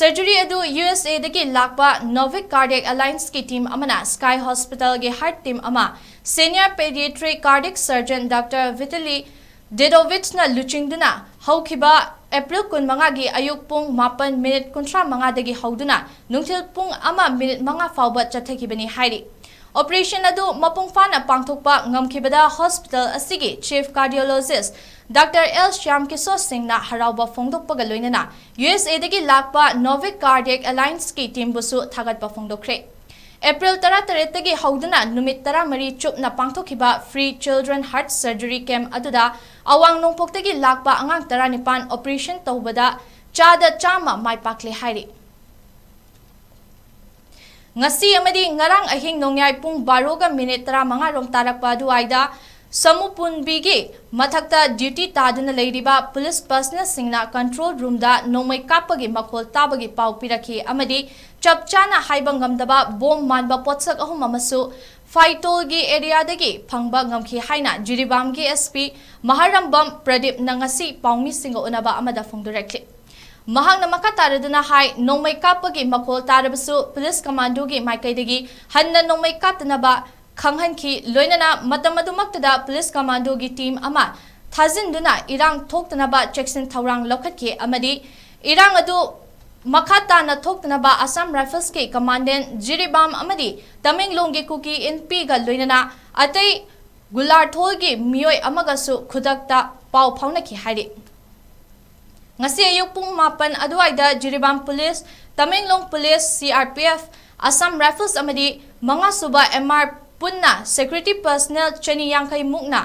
ꯁꯔꯖꯔꯤ ꯑꯗꯨ ꯌꯨ ꯑꯦꯁ ꯑꯦꯗꯒꯤ ꯂꯥꯛꯄ ꯅꯣꯚꯤꯛ ꯀꯥꯔꯗꯤꯌꯦꯛ ꯑꯂꯥꯏꯟꯁꯀꯤ ꯇꯤꯝ ꯑꯃꯅ ꯁ꯭ꯀꯥꯏ ꯍꯣꯁꯄꯤꯇꯥꯜꯒꯤ ꯍꯥꯔꯠ ꯇꯤꯝ ꯑꯃ, ꯁꯦꯅꯤꯌꯔ ꯄꯦꯗꯤꯌꯦꯇ꯭ꯔꯤꯛ ꯀꯥꯔꯗꯤꯌꯦꯛ ꯁꯔꯖꯟ ꯗꯥꯛꯇꯔ ꯚꯤꯇꯥꯂꯤ ꯗꯦꯗꯣꯚꯤꯠꯁꯅ ꯂꯨꯆꯤꯡꯗꯨꯅ ꯍꯧꯈꯤꯕ ꯑꯦꯄ꯭ꯔꯤꯜ ꯀꯨꯟꯃꯉꯥꯒꯤ ꯑꯌꯨꯛ ꯄꯨꯡ ꯃꯥꯄꯟ ꯃꯤꯅꯤꯠ ꯀꯨꯟꯊ꯭ꯔꯥ ꯃꯉꯥꯗꯒꯤ ꯍꯧꯗꯨꯅ ꯅꯨꯡꯊꯤꯜ ꯄꯨꯡ ꯑꯃ ꯃꯤꯅꯤꯠ ꯃꯉꯥ ꯐꯥꯎꯕ ꯆꯠꯊꯈꯤꯕꯅꯤ ꯍꯥꯏꯔꯤ꯫ ꯑꯣꯄꯔꯦꯁꯟ ꯑꯗꯨ ꯃꯄꯨꯡ ꯐꯥꯅ ꯄꯥꯡꯊꯣꯛꯄ ꯉꯝꯈꯤꯕꯗ ꯍꯣꯁꯄꯤꯇꯥꯜ ꯑꯁꯤꯒꯤ chief ꯀꯥꯔꯗꯤꯌꯣꯂꯣꯖꯤꯁ doctor L Shyam Kishore ꯁꯤꯡꯅ ꯍꯔꯥꯎꯕ ꯐꯣꯡꯗꯣꯛꯄꯒ ꯂꯣꯏꯅꯅ ꯌꯨ ꯑꯦꯁ ꯑꯦꯗꯒꯤ ꯂꯥꯛꯄ ꯅꯣꯚꯤꯛ ꯀꯥꯔꯗꯤꯌꯦꯛ ꯑꯂꯥꯏꯟꯁꯀꯤ ꯇꯤꯝꯕꯨꯁꯨ ꯊꯥꯒꯠꯄ ꯐꯣꯡꯗꯣꯛꯈ꯭ꯔꯦ꯫ ꯑꯦꯄ꯭ꯔꯤꯜ ꯇꯔꯥꯇꯔꯦꯠꯇꯒꯤ ꯍꯧꯗꯨꯅ ꯅꯨꯃꯤꯠ ꯇꯔꯥꯃꯔꯤ ꯆꯨꯞꯅ ꯄꯥꯡꯊꯣꯛꯈꯤꯕ free children heart surgery camp ꯑꯗꯨꯗ ꯑꯋꯥꯡ ꯅꯣꯡꯄꯣꯛꯇꯒꯤ ꯂꯥꯛꯄ ꯑꯉꯥꯡ ꯇꯔꯥꯅꯤꯄꯥꯟ ꯑꯣꯄꯔꯦꯁꯟ ꯇꯧꯕꯗ ꯆꯥꯗ ꯆꯥꯝꯃ ꯃꯥꯏ ꯄꯥꯛꯂꯦ ꯍꯥꯏꯔꯤ꯫ ꯉꯁꯤ ꯑꯃꯗꯤ ꯉꯔꯥꯡ ꯑꯍꯤꯡ ꯅꯣꯡꯌꯥꯏ ꯄꯨꯡ ꯕꯥꯔꯣꯒ ꯃꯤꯅꯤꯠ ꯇꯔꯥꯃꯉꯥ ꯔꯣꯝ ꯇꯥꯔꯛꯄ ꯑꯗꯨꯋꯥꯏꯗ ꯁꯃꯨꯄꯨꯟꯕꯤꯒꯤ ꯃꯊꯛꯇ ꯗ꯭ꯌꯨꯇꯤ ꯇꯥꯗꯨꯅ ꯂꯩꯔꯤꯕ ꯄꯨꯂꯤꯁ ꯄꯔꯁꯅꯦꯜꯁꯤꯡꯅ ꯀꯟꯇ꯭ꯔꯣꯜ ꯔꯨꯝꯗ ꯅꯣꯡꯃꯩ ꯀꯥꯞꯄꯒꯤ ꯃꯈꯣꯜ ꯇꯥꯕꯒꯤ ꯄꯥꯎ ꯄꯤꯔꯛꯈꯤ ꯑꯃꯗꯤ ꯆꯞ ꯆꯥꯅ ꯍꯥꯏꯕ ꯉꯝꯗꯕ ꯕꯣꯝ ꯃꯥꯟꯕ ꯄꯣꯠꯁꯛ ꯑꯍꯨꯝ ꯑꯃꯁꯨ ꯐꯥꯏꯇꯣꯜꯒꯤ ꯑꯦꯔꯤꯌꯥꯗꯒꯤ ꯐꯪꯕ ꯉꯝꯈꯤ ꯍꯥꯏꯅ ꯖꯤꯔꯤꯕꯥꯝꯒꯤ ꯑꯦꯁ ꯄꯤ ꯃꯍꯥꯔꯝꯕꯝ ꯄ꯭ꯔꯗꯤꯞꯅ ꯉꯁꯤ ꯄꯥꯎꯃꯤꯁꯤꯡꯒ ꯎꯅꯕ ꯑꯃꯗ ꯐꯣꯡꯗꯣꯔꯛꯈꯤ꯫ ꯃꯍꯥꯛꯅ ꯃꯈꯥ ꯇꯥꯔꯗꯨꯅ ꯍꯥꯏ, ꯅꯣꯡꯃꯩ ꯀꯥꯞꯄꯒꯤ ꯃꯈꯣꯜ ꯇꯥꯔꯕꯁꯨ ꯄꯨꯂꯤꯁ ꯀꯃꯥꯟꯗꯣꯒꯤ ꯃꯥꯏꯀꯩꯗꯒꯤ ꯍꯟꯅ ꯅꯣꯡꯃꯩ ꯀꯥꯞꯇꯅꯕ ꯈꯪꯍꯟꯈꯤ꯫ ꯂꯣꯏꯅꯅ ꯃꯇꯝ ꯑꯗꯨꯃꯛꯇꯗ ꯄꯨꯂꯤꯁ ꯀꯃꯥꯟꯗꯣꯒꯤ ꯇꯤꯝ ꯑꯃ ꯊꯥꯖꯤꯟꯗꯨꯅ ꯏꯔꯥꯡ ꯊꯣꯛꯇꯅꯕ ꯆꯦꯛꯁꯤꯟ ꯊꯧꯔꯥꯡ ꯂꯧꯈꯠꯈꯤ ꯑꯃꯗꯤ ꯏꯔꯥꯡ ꯑꯗꯨ ꯃꯈꯥ ꯇꯥꯅ ꯊꯣꯛꯇꯅꯕ ꯑꯁꯥꯝ ꯔꯥꯏꯐꯜꯁꯀꯤ ꯀꯃꯥꯟꯗꯦꯟ ꯖꯤꯔꯤꯕꯥꯝ ꯑꯃꯗꯤ ꯇꯃꯦꯡꯂꯣꯡꯒꯤ ꯀꯨꯀꯤ ꯏꯟꯄꯤꯒ ꯂꯣꯏꯅꯅ ꯑꯇꯩ ꯒꯨꯂꯥꯔꯊꯣꯜꯒꯤ ꯃꯤꯑꯣꯏ ꯑꯃꯒꯁꯨ ꯈꯨꯗꯛꯇ ꯄꯥꯎ ꯐꯥꯎꯅꯈꯤ ꯍꯥꯏꯔꯤ꯫ ꯉꯁꯤ ꯑꯌꯨꯛ ꯄꯨꯡ ꯃꯥꯄꯟ ꯑꯗꯨꯋꯥꯏꯗ Jiribam police, Tamenglong police, C R P F, Assam rifles ꯑꯃꯗꯤ ꯃꯉꯥꯁꯨꯕ ꯑꯦꯝ ꯑꯥꯔ ꯄꯨꯟꯅ ꯁꯦꯀ꯭ꯌꯨꯔꯤꯇꯤ ꯄꯔꯁꯅꯦꯜ ꯆꯅꯤ ꯌꯥꯡꯈꯩ ꯃꯨꯛꯅ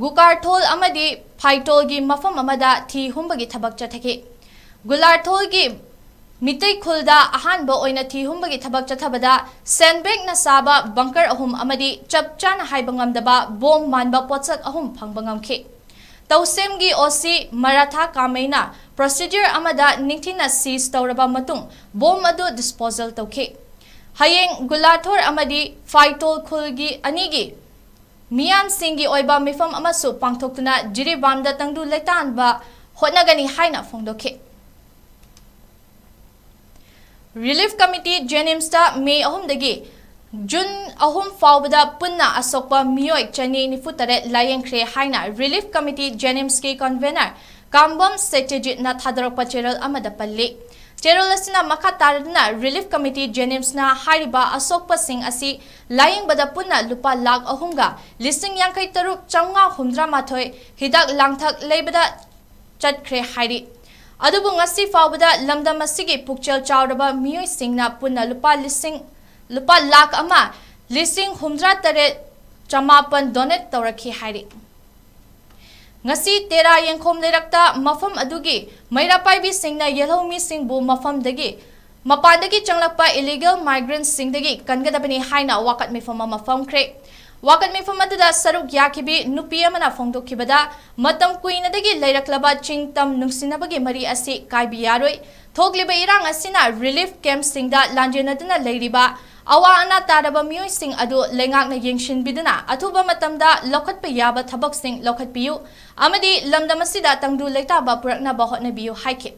ꯒꯨꯀꯥꯔꯊꯣꯜ ꯑꯃꯗꯤ ꯐꯥꯏꯇꯣꯜꯒꯤ ꯃꯐꯝ ꯑꯃꯗ ꯊꯤ ꯍꯨꯝꯕꯒꯤ ꯊꯕꯛ ꯆꯠꯊꯈꯤ꯫ ꯒꯨꯂꯥꯔꯊꯣꯜꯒꯤ ꯃꯤꯇꯩ ꯈꯨꯜꯗ ꯑꯍꯥꯟꯕ ꯑꯣꯏꯅ ꯊꯤ ꯍꯨꯝꯕꯒꯤ ꯊꯕꯛ ꯆꯠꯊꯕꯗ ꯁꯦꯟꯕꯦꯛꯅ ꯁꯥꯕ ꯕꯪꯀꯔ ꯑꯍꯨꯝ ꯑꯃꯗꯤ ꯆꯞ ꯆꯥꯅ ꯍꯥꯏꯕ ꯉꯝꯗꯕ ꯕꯣꯝ ꯃꯥꯟꯕ ꯄꯣꯠꯁꯛ ꯑꯍꯨꯝ ꯐꯪꯕ ꯉꯝꯈꯤ꯫ ꯇꯧꯁꯦꯝꯒꯤ ꯑꯣ ꯁꯤ ꯃꯔꯥꯊꯥ ꯀꯥꯃꯩꯅ ꯄ꯭ꯔꯣꯁꯤꯗ꯭ꯌꯨꯔ ꯑꯃꯗ ꯅꯤꯡꯊꯤꯅ ꯁꯤꯖ ꯇꯧꯔꯕ ꯃꯇꯨꯡ ꯕꯣꯝ ꯑꯗꯨ ꯗꯤꯁꯄꯣꯖꯦꯜ ꯇꯧꯈꯤ꯫ ꯍꯌꯦꯡ ꯒꯨꯂꯥꯊꯣꯔ ꯑꯃꯗꯤ ꯐꯥꯏꯇꯣꯜ ꯈꯨꯜꯒꯤ ꯑꯅꯤꯒꯤ ꯃꯤꯌꯥꯝꯁꯤꯡꯒꯤ ꯑꯣꯏꯕ ꯃꯤꯐꯝ ꯑꯃꯁꯨ ꯄꯥꯡꯊꯣꯛꯇꯨꯅ ꯖꯤꯔꯤꯕꯥꯝꯗ ꯇꯪꯗꯨ ꯂꯩꯇꯥꯟꯕ ꯍꯣꯠꯅꯒꯅꯤ ꯍꯥꯏꯅ ꯐꯣꯡꯗꯣꯛꯈꯤ꯫ ꯔꯤꯂꯤꯐ ꯀꯃꯤꯇꯤ ꯖꯦꯅꯤꯝꯁꯇ ꯃꯦ ꯑꯍꯨꯝꯗꯒꯤ ꯖꯨꯟ ꯑꯍꯨꯝ ꯐꯥꯎꯕꯗ ꯄꯨꯟꯅ ꯑꯁꯣꯛꯄ ꯃꯤꯑꯣꯏ ꯆꯅꯤ ꯅꯤꯐꯨ ꯇꯔꯦꯠ ꯂꯥꯌꯦꯡꯈ꯭ꯔꯦ ꯍꯥꯏꯅ ꯔꯤꯂꯤꯐ ꯀꯃꯤꯇꯤ ꯖꯦꯅꯤꯝꯁꯀꯤ ꯀꯟꯚꯦꯅꯔ ꯀꯥꯝꯕꯝ ꯁꯦꯇ꯭ꯌꯖꯤꯠꯅ ꯊꯥꯗꯣꯔꯛꯄ ꯆꯦꯔꯣꯜ ꯑꯃꯗ ꯄꯜꯂꯤ꯫ ꯆꯦꯔꯣꯜ ꯑꯁꯤꯅ ꯃꯈꯥ ꯇꯥꯔꯗꯨꯅ ꯔꯤꯂꯤꯐ ꯀꯃꯤꯇꯤ ꯖꯦꯅꯤꯝꯁꯅ ꯍꯥꯏꯔꯤꯕ ꯑꯁꯣꯛꯄꯁꯤꯡ ꯑꯁꯤ ꯂꯥꯌꯦꯡꯕꯗ ꯄꯨꯟꯅ ꯂꯨꯄꯥ ꯂꯥꯈ ꯑꯍꯨꯝꯒ ꯂꯤꯁꯤꯡ ꯌꯥꯡꯈꯩ ꯇꯔꯨꯛ ꯆꯥꯝꯃꯉꯥ ꯍꯨꯝꯗ꯭ꯔꯥ ꯃꯥꯊꯣꯏ ꯍꯤꯗꯥꯛ ꯂꯥꯡꯊꯛ ꯂꯩꯕꯗ ꯆꯠꯈ꯭ꯔꯦ ꯍꯥꯏꯔꯤ꯫ ꯑꯗꯨꯕꯨ ꯉꯁꯤ ꯐꯥꯎꯕꯗ ꯂꯝꯗꯝ ꯑꯁꯤꯒꯤ ꯄꯨꯛꯆꯦꯜ ꯆꯥꯎꯔꯕ ꯃꯤꯑꯣꯏꯁꯤꯡꯅ ꯄꯨꯟꯅ ꯂꯨꯄꯥ ꯂꯤꯁꯤꯡ, ꯂꯨꯄꯥ ꯂꯥꯈ ꯑꯃ ꯂꯤꯁꯤꯡ ꯍꯨꯝꯗ꯭ꯔꯥ ꯇꯔꯦꯠ ꯆꯃꯥꯄꯟ ꯗꯣꯅꯦꯠ ꯇꯧꯔꯛꯈꯤ ꯍꯥꯏꯔꯤ꯫ ꯉꯁꯤ ꯇꯦꯔꯥ ꯌꯦꯡꯈꯣꯝ ꯂꯩꯔꯛꯇ ꯃꯐꯝ ꯑꯗꯨꯒꯤ ꯃꯩꯔꯥ ꯄꯥꯏꯕꯤꯁꯤꯡꯅ ꯌꯦꯜꯍꯧꯃꯤꯁꯤꯡꯕꯨ ꯃꯐꯝꯗꯒꯤ, ꯃꯄꯥꯟꯗꯒꯤ ꯆꯪꯂꯛꯄ ꯏꯂꯤꯒꯦꯜ ꯃꯥꯏꯒ꯭ꯔꯦꯟꯠꯁꯤꯡꯗꯒꯤ ꯀꯟꯒꯗꯕꯅꯤ ꯍꯥꯏꯅ ꯋꯥꯀꯠ ꯃꯤꯐꯝ ꯑꯃ ꯐꯝꯈ꯭ꯔꯦ꯫ ꯋꯥꯀꯠ ꯃꯤꯐꯝ ꯑꯗꯨꯗ ꯁꯔꯨꯛ ꯌꯥꯈꯤꯕꯤ ꯅꯨꯄꯤ ꯑꯃꯅ ꯐꯣꯡꯗꯣꯛꯈꯤꯕꯗ, ꯃꯇꯝ ꯀꯨꯏꯅꯗꯒꯤ ꯂꯩꯔꯛꯂꯕ ꯆꯤꯡ ꯇꯝ ꯅꯨꯡꯁꯤꯅꯕꯒꯤ ꯃꯔꯤ ꯑꯁꯤ ꯀꯥꯏꯕ ꯌꯥꯔꯣꯏ꯫ ꯊꯣꯛꯂꯤꯕ ꯏꯔꯥꯡ ꯑꯁꯤꯅ ꯔꯤꯂꯤꯐ ꯀꯦꯝꯞꯁꯤꯡꯗ ꯂꯥꯟꯖꯦꯟꯅꯗꯨꯅ ꯂꯩꯔꯤꯕ ꯑꯋꯥ ꯑꯅꯥ ꯇꯥꯔꯕ ꯃꯤꯑꯣꯏꯁꯤꯡ ꯑꯗꯨ ꯂꯩꯉꯥꯛꯅ ꯌꯦꯡꯁꯤꯟꯕꯤꯗꯨꯅ ꯑꯊꯨꯕ ꯃꯇꯝꯗ ꯂꯧꯈꯠꯄ ꯌꯥꯕ ꯊꯕꯛꯁꯤꯡ ꯂꯧꯈꯠꯄꯤꯌꯨ ꯑꯃꯗꯤ ꯂꯝꯗꯝ ꯑꯁꯤꯗ ꯇꯪꯗꯨ ꯂꯩꯇꯥꯕ ꯄꯨꯔꯛꯅꯕ ꯍꯣꯠꯅꯕꯤꯌꯨ ꯍꯥꯏꯈꯤ꯫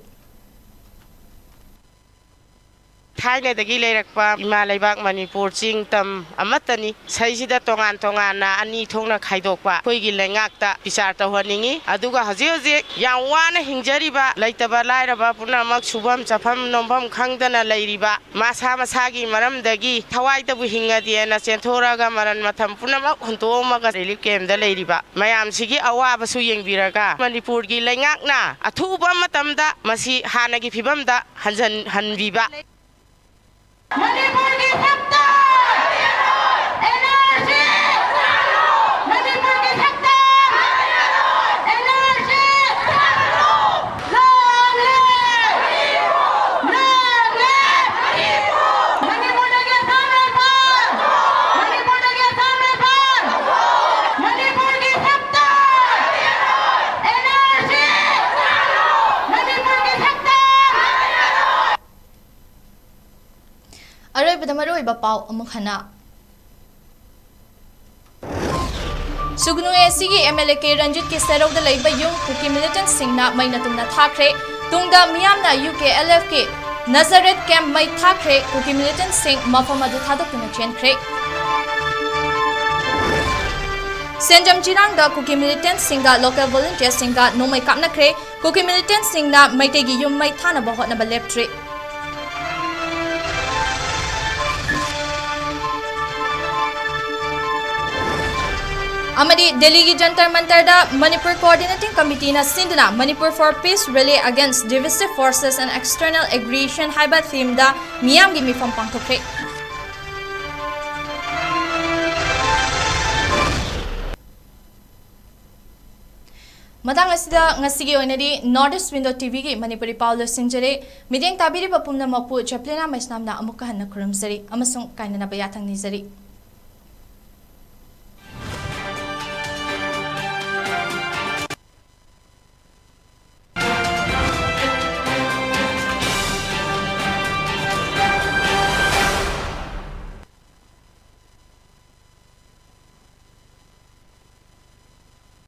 ꯊꯥꯏꯅꯗꯒꯤ ꯂꯩꯔꯛꯄ ꯏꯃꯥ ꯂꯩꯕꯥꯛ ꯃꯅꯤꯄꯨꯔ ꯆꯤꯡ ꯇꯝ ꯑꯃꯠꯇꯅꯤ꯫ ꯁꯤꯗꯩꯁꯤꯗ ꯇꯣꯉꯥꯟ ꯇꯣꯉꯥꯟꯅ ꯑꯅꯤ ꯊꯣꯛꯅ ꯈꯥꯏꯗꯣꯛꯄ ꯑꯩꯈꯣꯏꯒꯤ ꯂꯩꯉꯥꯛꯇ ꯕꯤꯆꯥꯔ ꯇꯧꯍꯟꯅꯤꯡꯏ꯫ ꯑꯗꯨꯒ ꯍꯧꯖꯤꯛ ꯍꯧꯖꯤꯛ ꯌꯥꯝ ꯋꯥꯅ ꯍꯤꯡꯖꯔꯤꯕ, ꯂꯩꯇꯕ ꯂꯥꯏꯔꯕ ꯄꯨꯝꯅꯃꯛ ꯁꯨꯐꯝ ꯆꯥꯐꯝ ꯅꯣꯝꯐꯝ ꯈꯪꯗꯅ ꯂꯩꯔꯤꯕ, ꯃꯁꯥ ꯃꯁꯥꯒꯤ ꯃꯔꯝꯗꯒꯤ ꯊꯋꯥꯏꯗꯕꯨ ꯍꯤꯡꯉꯗꯤꯅ ꯆꯦꯟꯊꯣꯔꯛꯑꯒ ꯃꯔꯟ ꯃꯊꯝ ꯄꯨꯝꯅꯃꯛ ꯍꯨꯟꯗꯣꯛꯑꯝꯃꯒ ꯔꯤꯂꯤꯐ ꯀꯦꯝꯗ ꯂꯩꯔꯤꯕ ꯃꯌꯥꯝꯁꯤꯒꯤ ꯑꯋꯥꯕꯁꯨ ꯌꯦꯡꯕꯤꯔꯒ ꯃꯅꯤꯄꯨꯔꯒꯤ ꯂꯩꯉꯥꯛꯅ ꯑꯊꯨꯕ ꯃꯇꯝꯗ ꯃꯁꯤ ꯍꯥꯟꯅꯒꯤ ꯐꯤꯕꯝꯗ ꯍꯟꯖꯟꯍꯟꯕꯤꯕ꯫ ꯃꯅꯤꯄꯨꯔꯒꯤ ꯁꯛꯇꯝ! And R C! ꯃꯅꯤꯄꯨꯔꯒꯤ ꯁꯛꯇꯝ! And R C! ꯂꯥꯡꯂꯦ! ꯂꯥꯡꯂꯦ! ꯃꯅꯤꯄꯨꯔꯗꯒꯤ ꯑꯁꯥꯝ ꯔꯥꯏꯐꯜ! ꯃꯅꯤꯄꯨꯔꯗꯒꯤ ꯑꯁꯥꯝ ꯔꯥꯏꯐꯜ! ꯃꯅꯤꯄꯨꯔꯒꯤ ꯁꯛꯇꯝ! And R C! ꯃꯅꯤꯄꯨꯔꯒꯤ ꯁꯛꯇꯝ! ꯑꯔꯣꯏꯕꯗ ꯃꯔꯨꯑꯣꯏꯕ ꯄꯥꯎ ꯑꯃꯨꯛ ꯍꯟꯅ꯫ ꯁꯨꯒꯅꯨ ꯑꯦ ꯁꯤꯒꯤ ꯑꯦꯝ ꯑꯦꯜ ꯑꯦ ꯀꯦ ꯔꯟꯖꯤꯠꯀꯤ ꯁꯦꯔꯧꯗ ꯂꯩꯕ ꯌꯨꯝ ꯀꯨꯀꯤ ꯃꯤꯂꯤꯇꯦꯟꯠꯁꯤꯡꯅ ꯃꯩꯅ ꯇꯨꯝꯅ ꯊꯥꯈ꯭ꯔꯦ꯫ ꯇꯨꯡꯗ ꯃꯤꯌꯥꯝꯅ ꯌꯨ ꯀꯦ ꯑꯦꯜ ꯑꯦꯐꯀꯤ ꯅꯖꯔꯦꯠ ꯀꯦꯝꯞ ꯃꯩ ꯊꯥꯈ꯭ꯔꯦ꯫ ꯀꯨꯀꯤ ꯃꯤꯂꯤꯇꯦꯟꯠꯁꯤꯡ ꯃꯐꯝ ꯑꯗꯨ ꯊꯥꯗꯣꯛꯇꯨꯅ ꯆꯦꯟꯈ꯭ꯔꯦ꯫ ꯁꯦꯟꯖꯝ ꯆꯤꯔꯥꯡꯗ ꯀꯨꯀꯤ ꯃꯤꯂꯤꯇꯦꯟꯠꯁꯤꯡꯒ ꯂꯣꯀꯦꯜ ꯚꯣꯂꯨꯟꯇꯤꯌꯔꯁꯤꯡꯒ ꯅꯣꯡꯃꯩ ꯀꯥꯞꯅꯈ꯭ꯔꯦ꯫ ꯀꯨꯀꯤ ꯃꯤꯂꯤꯇꯦꯟꯠꯁꯤꯡꯅ ꯃꯩꯇꯩꯒꯤ ꯌꯨꯝ ꯃꯩ ꯊꯥꯅꯕ ꯍꯣꯠꯅꯕ ꯂꯦꯞꯇ꯭ꯔꯤ꯫ ꯑꯃꯗꯤ ꯗꯦꯜꯂꯤꯒꯤ ꯖꯟꯇꯔ ꯃꯟꯇꯔꯗ ꯃꯅꯤꯄꯨꯔ ꯀꯣꯑꯣꯔꯗꯤꯅꯦꯇꯤꯡ ꯀꯃꯤꯇꯤꯅ ꯁꯤꯟꯗꯨꯅ Manipur for Peace Rally Against Divisive Forces and External Aggression ꯍꯥꯏꯕ ꯊꯤꯝꯗ ꯃꯤꯌꯥꯝꯒꯤ ꯃꯤꯐꯝ ꯄꯥꯡꯊꯣꯛꯈ꯭ꯔꯦ꯫ ꯃꯇꯥꯡ ꯑꯁꯤꯗ ꯉꯁꯤꯒꯤ ꯑꯣꯏꯅꯗꯤ North East Window ꯇꯤ ꯚꯤꯒꯤ ꯃꯅꯤꯄꯨꯔꯤ ꯄꯥꯎ ꯂꯣꯏꯁꯤꯟꯖꯔꯦ꯫ ꯃꯤꯠꯌꯦꯡ ꯇꯥꯕꯤꯔꯤꯕ ꯄꯨꯝꯅꯃꯛꯄꯨ ꯆꯦꯄ꯭ꯂꯤꯅꯥ ꯃꯩꯁꯅꯥꯝꯅ ꯑꯃꯨꯛꯀ ꯍꯟꯅ ꯈꯨꯔꯨꯝꯖꯔꯤ ꯑꯃꯁꯨꯡ ꯀꯥꯏꯅꯅꯕ ꯌꯥꯊꯪ ꯅꯤꯖꯔꯤ꯫